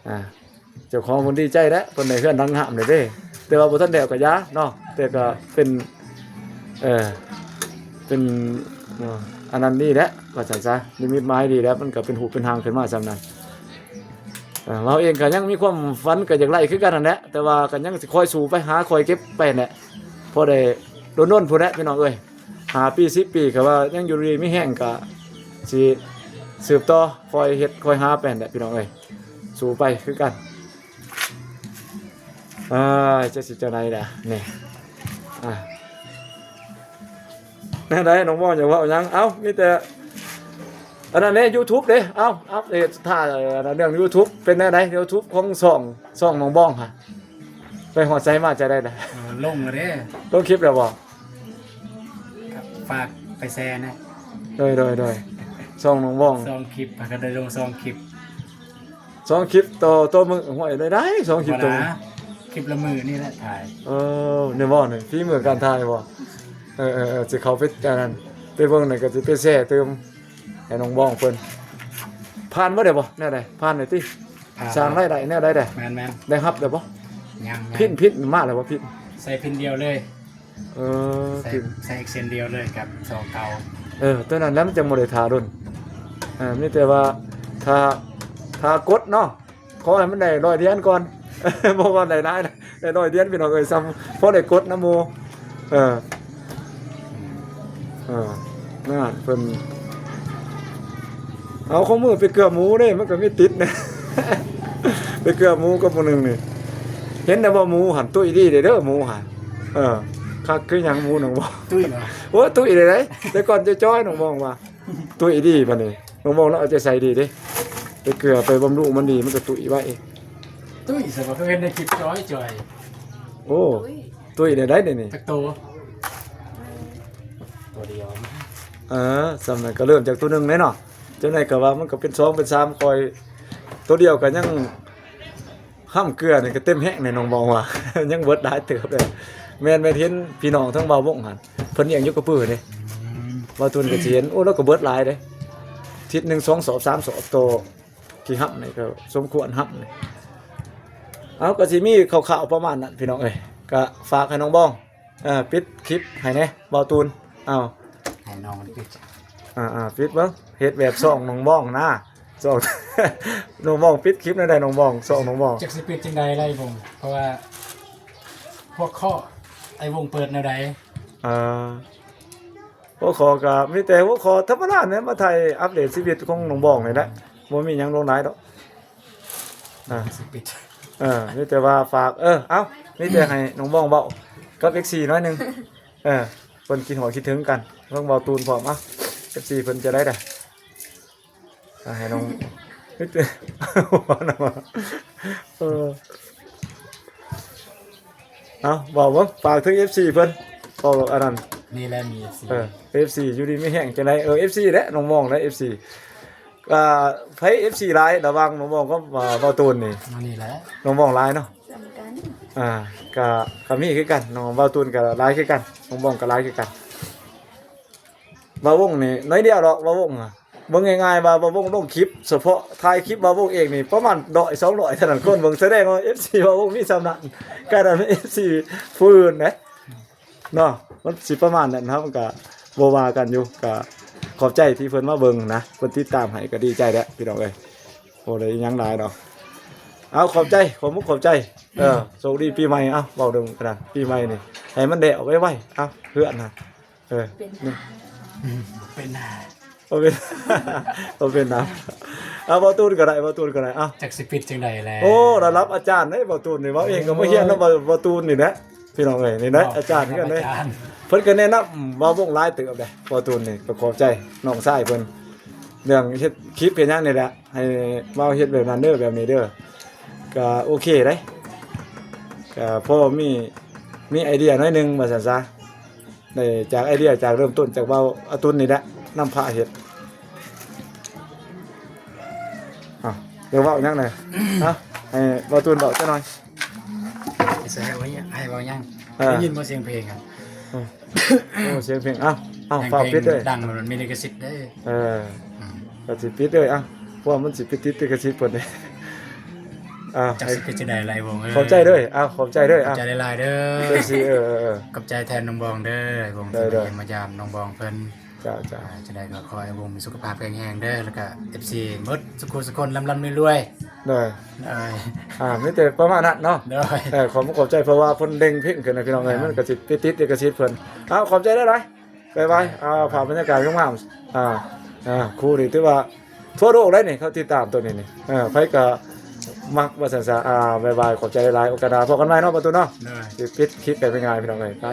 ອ່າ ເຈົ້າຂອງເພິ່ນດີໃຈແຫຼະ ເພິ່ນໄດ້ເຮືອນຫຼັງງາມແລ້ວເດ້. ແຕ່ວ່າບໍ່ທັນແລ້ວກໍຢ່າເນາະ ແຕ່ກໍເປັນ ເອີ ເປັນ ເອີ ອັນນັ້ນດີແຫຼະ ວ່າຊັ້ນຊະ ນິມິດໝາຍດີແລ້ວ ມັນກໍເປັນຮູບເປັນຮ່າງຂຶ້ນມາຊ່ຳນັ້ນ. ເອີ ເຮົາເອງກໍຍັງມີຄວາມຝັນ ກໍຢາກໄດ້ຄືກັນຫັ້ນແຫຼະ ແຕ່ວ່າກໍຍັງຊິຄອຍສູ້ໄປ ຫາຄອຍເກັບໄປຫັ້ນແຫຼະ ພໍໄດ້ດົນໆພຸ້ນແຫຼະພີ່ນ້ອງເອີຍ. ຫ້າປີ ສິບປີ ກໍວ່າຍັງຢູ່ດີມີແຮງ ກໍຊິສືບຕໍ່ ຄອຍເຮັດ ຄອຍຫາໄປຫັ້ນແຫຼະພີ່ນ້ອງເອີຍ. ສູ້ໄປຄືກັນ. ເອີຍ ຈະຊິຈັ່ງໃດລະນີ້ ອ່າ ແນວໃດ ນ້ອງບອງຢາກເວົ້າຫຍັງ? ເອົ້າ ມີແຕ່ອັນນັ້ນເດ້ ຢູທູບເດ້. ເອົ້າ ອັບເດດ ຖ້າເລື່ອງຢູທູບ ເປັນແນວໃດ ຢູທູບຂອງຊ່ອງ ຊ່ອງນ້ອງບອງຫັ້ນ ໄປຮອດໃສມາຈັ່ງໃດລະ? ເອີ ລົງແລ້ວເດ້. ລົງຄລິບແລ້ວບໍ່? ຝາກໄປແຊແດ່. ໂດຍ ໂດຍ ໂດຍ ຊ່ອງນ້ອງບອງ ສອງຄລິບ ຫາກໍໄດ້ລົງສອງຄລິບ ສອງຄລິບຕໍ່ ຕໍ່ມື້. ຫ້ວຍ ໄດ້ ໄດ້ສອງຄລິບຕໍ່ມື້ ຄລິບລະມື້ນີ້ແຫຼະຖ່າຍ. ເອີ ນີ້ບໍ່ ນີ້ຝີມືການຖ່າຍບໍ່? ເອີ ເອີ ເອີ ຊິເຂົ້າໄປອັນນັ້ນ ໄປເບິ່ງນັ້ນ ກໍຊິໄປແຊຕື່ມໃຫ້ນ້ອງບອງເພິ່ນ. ຜ່ານບໍ່ ໄດ້ບໍ່ ແນວໃດ ຜ່ານໄດ້ຕິ? ຜ່ານ ສ້າງລາຍໄດ້ແນວໃດໄດ້? ແມ່ນໆ ໄດ້ຮັບແລ້ວບໍ່? ຍັງໆ ພິນ ພິນມາແລ້ວບໍ່? ພິນ ໃສ່ພິນດຽວເລີຍ. ເອີ ໃສ່ ພິນ ໃສ່ເຊັນດຽວເລີຍກັບຊ່ອງເກົ່າ. ເອີ ຕົວນັ້ນແຫຼະ ມັນຈັ່ງບໍ່ໄດ້ຖ້າດົນ. ເອີ ມີແຕ່ວ່າຖ້າ ຖ້າກົດເນາະ ຂໍໃຫ້ມັນໄດ້ຮ້ອຍຫຼຽນກ່ອນ ບໍ່ວ່າໄດ້ຫຼາຍນະ ໄດ້ຮ້ອຍຫຼຽນພີ່ນ້ອງເອີຍ ຊ່ຳພໍໄດ້ກົດນຳໝູ່. ເອີ ເອີ ນັ້ນເພິ່ນ ເອົາຂອງມືໄປເກືອໝູເດ້ ມັນກໍມີຕິດນະ ໄປເກືອໝູກັບໝູໜຶ່ງນີ້. ເຫັນແລ້ວບໍ່ ໝູຫັ້ນຕຸ້ຍດີເດ້ ໝູຫັ້ນ. ເອີ ຄັກຄືຫຍັງໝູນ້ອງບອງ. ຕຸ້ຍຫວາ? ໂອ້ ຕຸ້ຍເດ້ ແຕ່ກ່ອນຈອຍໆ ນ້ອງບອງວ່າ ຕຸ້ຍດີ. ບັດນີ້ນ້ອງບອງລາວເອົາໃຈໃສ່ດີເດ້ ໄປເກືອໄປບຳລຸງມັນດີ ມັນກໍຕຸ້ຍໄວ. ຕຸ້ຍ ສະ ເຫັນໃນຄລິບຈອຍໆ. ໂອ້ ຕຸ້ຍ ຕຸ້ຍໄດ້ໄດ໋ນີ້ ຈັກໂຕ? ໂຕດຽວ. ເອີ ຊ່ຳນັ້ນກໍເລີ່ມຈາກໂຕໜຶ່ງເດ້ເນາະ. ຈັ່ງໃດກໍວ່າມັນກໍເປັນສອງເປັນສາມ ຄ່ອຍ ໂຕດຽວກໍຍັງ ຫ້ຳເກືອນີ້ກໍເຕັມແຮງແດ່ ນ້ອງບອງວ່າ ຍັງເບິດຫຼາຍເຕີບເດ້. ແມ່ນ ແມ່ນເຫັນພີ່ນ້ອງທາງບ່າວວົງຫັ້ນ ເພິ່ນລ້ຽງຢູ່ກະປືເດ້. ອືມ ບ່າວຕູນກໍຊິເຫັນ ໂອ້ ລາວກໍເບິດຫຼາຍເດ້ ທິດໜຶ່ງສອງສອບສາມສອບຕໍ່ ຂີ້ຫຳນີ້ກໍສົມຄວນຫຳນີ້. ເອົາ ກໍຊິມີຄ່າວໆປະມານນັ້ນພີ່ນ້ອງເອີຍ. ກໍຝາກໃຫ້ນ້ອງບອງ ເອີ ປິດຄລິບໃຫ້ແດ່ ບ່າວຕູນ. ເອົາ ໃຫ້ນ້ອງປິດ ອ່າໆ ປິດເບິ່ງ ເຮັດແບບຊ່ອງນ້ອງບອງນະ ຊ່ອງ ນ້ອງບອງປິດຄລິບແນວໃດ ນ້ອງບອງ ຊ່ອງນ້ອງບອງ. ຈັກຊິປິດຈັ່ງໃດລະອ້າຍວົງ ເພາະວ່າຫົວຂໍ້ອ້າຍວົງເປີດແນວໃດ? ເອີ ຫົວຂໍ້ກໍມີແຕ່ຫົວຂໍ້ທຳມະດານີ້ ມາຖ່າຍອັບເດດຊີວິດຂອງນ້ອງບອງນີ້ແຫຼະ ບໍ່ມີຫຍັງຫຼວງຫຼາຍດອກ. ອ່າ ຊິປິດ ເອີ ມີແຕ່ວ່າຝາກ ເອີ ເອົ້າ ມີແຕ່ໃຫ້ນ້ອງບອງເວົ້າກັບເອັຟຊີໜ້ອຍໜຶ່ງ. ເອີ ເພິ່ນຄິດຮອດຄິດເຖິງກັນ ເບິ່ງບ່າວຕູນພ້ອມ. ເອົ້າ ເອັຟຊີເພິ່ນຈະໄດ້ດະ ອ່າ ໃຫ້ນ້ອງ ເອີ ເອົ້າ ເວົ້າເບິ່ງ ຝາກເຖິງເອັຟຊີເພິ່ນ ເວົ້າອັນນັ້ນ. ນີ້ແຫຼະ ມີເອັຟຊີ ເອີ ເອັຟຊີຢູ່ດີມີແຮງຈັ່ງໃດ. ເອີ ເອັຟຊີແຫຼະ ນ້ອງມອງແຫຼະ ເອັຟຊີ ອ່າ ໃຜເອັຟຊີຫຼາຍລະຫວ່າງນ້ອງມອງກັບ ອ່າ ບ່າວຕູນນີ້? ອັນນີ້ແຫຼະ ນ້ອງມອງຫຼາຍເນາະ. ສ່ຳກັນ ອ່າ ກະ ກະມີຄືກັນ ນ້ອງບ່າວຕູນກະຫຼາຍຄືກັນ ນ້ອງມອງກະຫຼາຍຄືກັນ. ບ່າວວົງນີ້ໜ້ອຍດຽວດອກ ບ່າວວົງອະ ເບິ່ງງ່າຍໆວ່າບ່າວວົງລົງຄລິບ ສະເພາະຖ່າຍຄລິບບ່າວວົງເອງນີ້ປະມານຮ້ອຍສອງຮ້ອຍເທົ່ານັ້ນ ຄົນເບິ່ງ ສະແດງວ່າເອັຟຊີບ່າວວົງມີສ່ຳນັ້ນ ກະນັ້ນເອັຟຊີຜູ້ອື່ນເດ້. ເນາະ ມັນຊິປະມານນັ້ນເນາະ ມັນກະບໍ່ວ່າກັນຢູ່ ກະຂອບໃຈທີ່ເພິ່ນມາເບິ່ງນະ ເພິ່ນຕິດຕາມໃຫ້ກະດີໃຈແຫຼະພີ່ນ້ອງເອີຍ ບໍ່ໄດ້ອີ່ຫຍັງຫຼາຍດອກ. ເອົາ ຂອບໃຈ ຂອບມຸກຂອບໃຈ ເອີ ໂຊກດີປີໃໝ່. ເອົາ ເວົ້າເລື່ອງກະດານ ປີໃໝ່ນີ້ໃຫ້ມັນແລ້ວໄວໆ ເອົາ ເຮືອນນະ ເອີ ເປັນ ເປັນ ບໍ່ເປັນ ບໍ່ເປັນນະ. ເອົາ ບ່າວຕູນກໍໄດ້ ບ່າວຕູນກໍໄດ້ ເອົາ ຈັກຊິປິດຈັ່ງໃດແລະ. ໂອ້ ລະດັບອາຈານເດ້ ບ່າວຕູນນີ້ ເວົ້າເອງກໍມາຮຽນນຳ ເອີ ບ່າວ ບ່າວຕູນນນີ້ແຫຼະ ພີ່ນ້ອງເອີຍ ນີ້ນະ ອາຈານຄືກັນເດ້ ເພິ່ນກໍແນະນຳບ່າວວົງຫຼາຍເຕີບເດ້. ບ່າວຕູນນີ້ກໍຂອບໃຈນ້ອງຊາຍເພິ່ນ ເລື່ອງເຮັດຄລິບເຮັດຫຍັງນີ້ແຫຼະ ໃຫ້ເວົ້າເຮັດແບບນັ້ນເດີ ແບບນີ້ເດີ ກໍໂອເຄເດ້. ກໍພໍມີ ມີໄອເດຍໜ້ອຍໜຶ່ງວ່າຊັ້ນຊະ ໄດ້ຈາກໄອເດຍ ຈາກເລີ່ມຕົ້ນຈາກເບົາອາຕຸນນີ້ແຫຼະ ນຳພາເຮັດ. ອ້າວ ຢາກເວົ້າຫຍັງນະ? ເອົ້າ ໃຫ້ເບົາຕຸນເວົ້າຈັກໜ່ອຍ. ໃຫ້ເວົ້າຫຍັງ? ເອີ ໄດ້ຍິນບໍ່ສຽງເພງ? ໂອ້ ສຽງເພງ ເອົ້າ ເອົ້າ ຟ້າວປິດເດີ ດັງ ມັນມີລິຂະສິດເດີ. ເອີ ກໍຊິປິດເດີ ເອົ້າ ພວກມັນຊິໄປຕິດລິຂະສິດເພິ່ນເດ້. ເອົ້າ ຈັກຊິເປັນຈັ່ງໃດລະ ໄອ້ວົງເອີຍ. ຂອບໃຈເດີ ເອົ້າ ຂອບໃຈເດີ ຂອບໃຈຫຼາຍໆເດີ. ເອີ ເອີ ຂອບໃຈແທນນ້ອງບອງເດີ ໄອ້ວົງ ທີ່ມາຢ້ຽມມາຢາມນ້ອງບອງເພິ່ນ. ເຈົ້າ ເຈົ້າ ຈັ່ງໃດກໍຂໍໃຫ້ວົງມີສຸຂະພາບແຂງແຮງເດີ ແລ້ວກໍເອັຟຊີໝົດສຸຂູສຸຄົນ ລ່ຳໆລວຍໆ. ໂດຍ ໂດຍ ອ່າ ມີແຕ່ປະມານນັ້ນເນາະ. ໂດຍ ເອີ ຂອບ ຂອບໃຈ ເພາະວ່າເພິ່ນເລັ່ງເພງຂຶ້ນນະ ພີ່ນ້ອງເອີຍ ມັນກໍຊິໄປຕິດລິຂະສິດເພິ່ນ. ເອົ້າ ຂອບໃຈຫຼາຍໆ ບາຍບາຍ. ອ່າ ພາບບັນຍາກາດງາມໆ ອ່າ ອ່າ ຄູ່ນີ້ຖືວ່າທົ່ວໂລກໄດ໋ນີ້ ເຂົາຕິດຕາມໂຕນີ້ນີ້. ເອີ ໃຜກໍມັກວ່າຊັ້ນຊະ. ອ່າ ບາຍບາຍ ຂອບໃຈຫຼາຍໆ ໂອກາດໜ້າພໍ້ກັນໃໝ່ເນາະ ປະຕູເນາະ. ໂດຍ ຊິປິດຄລິບໄປງ່າຍໆ ພີ່ນ້ອງເອີຍ ໄປ.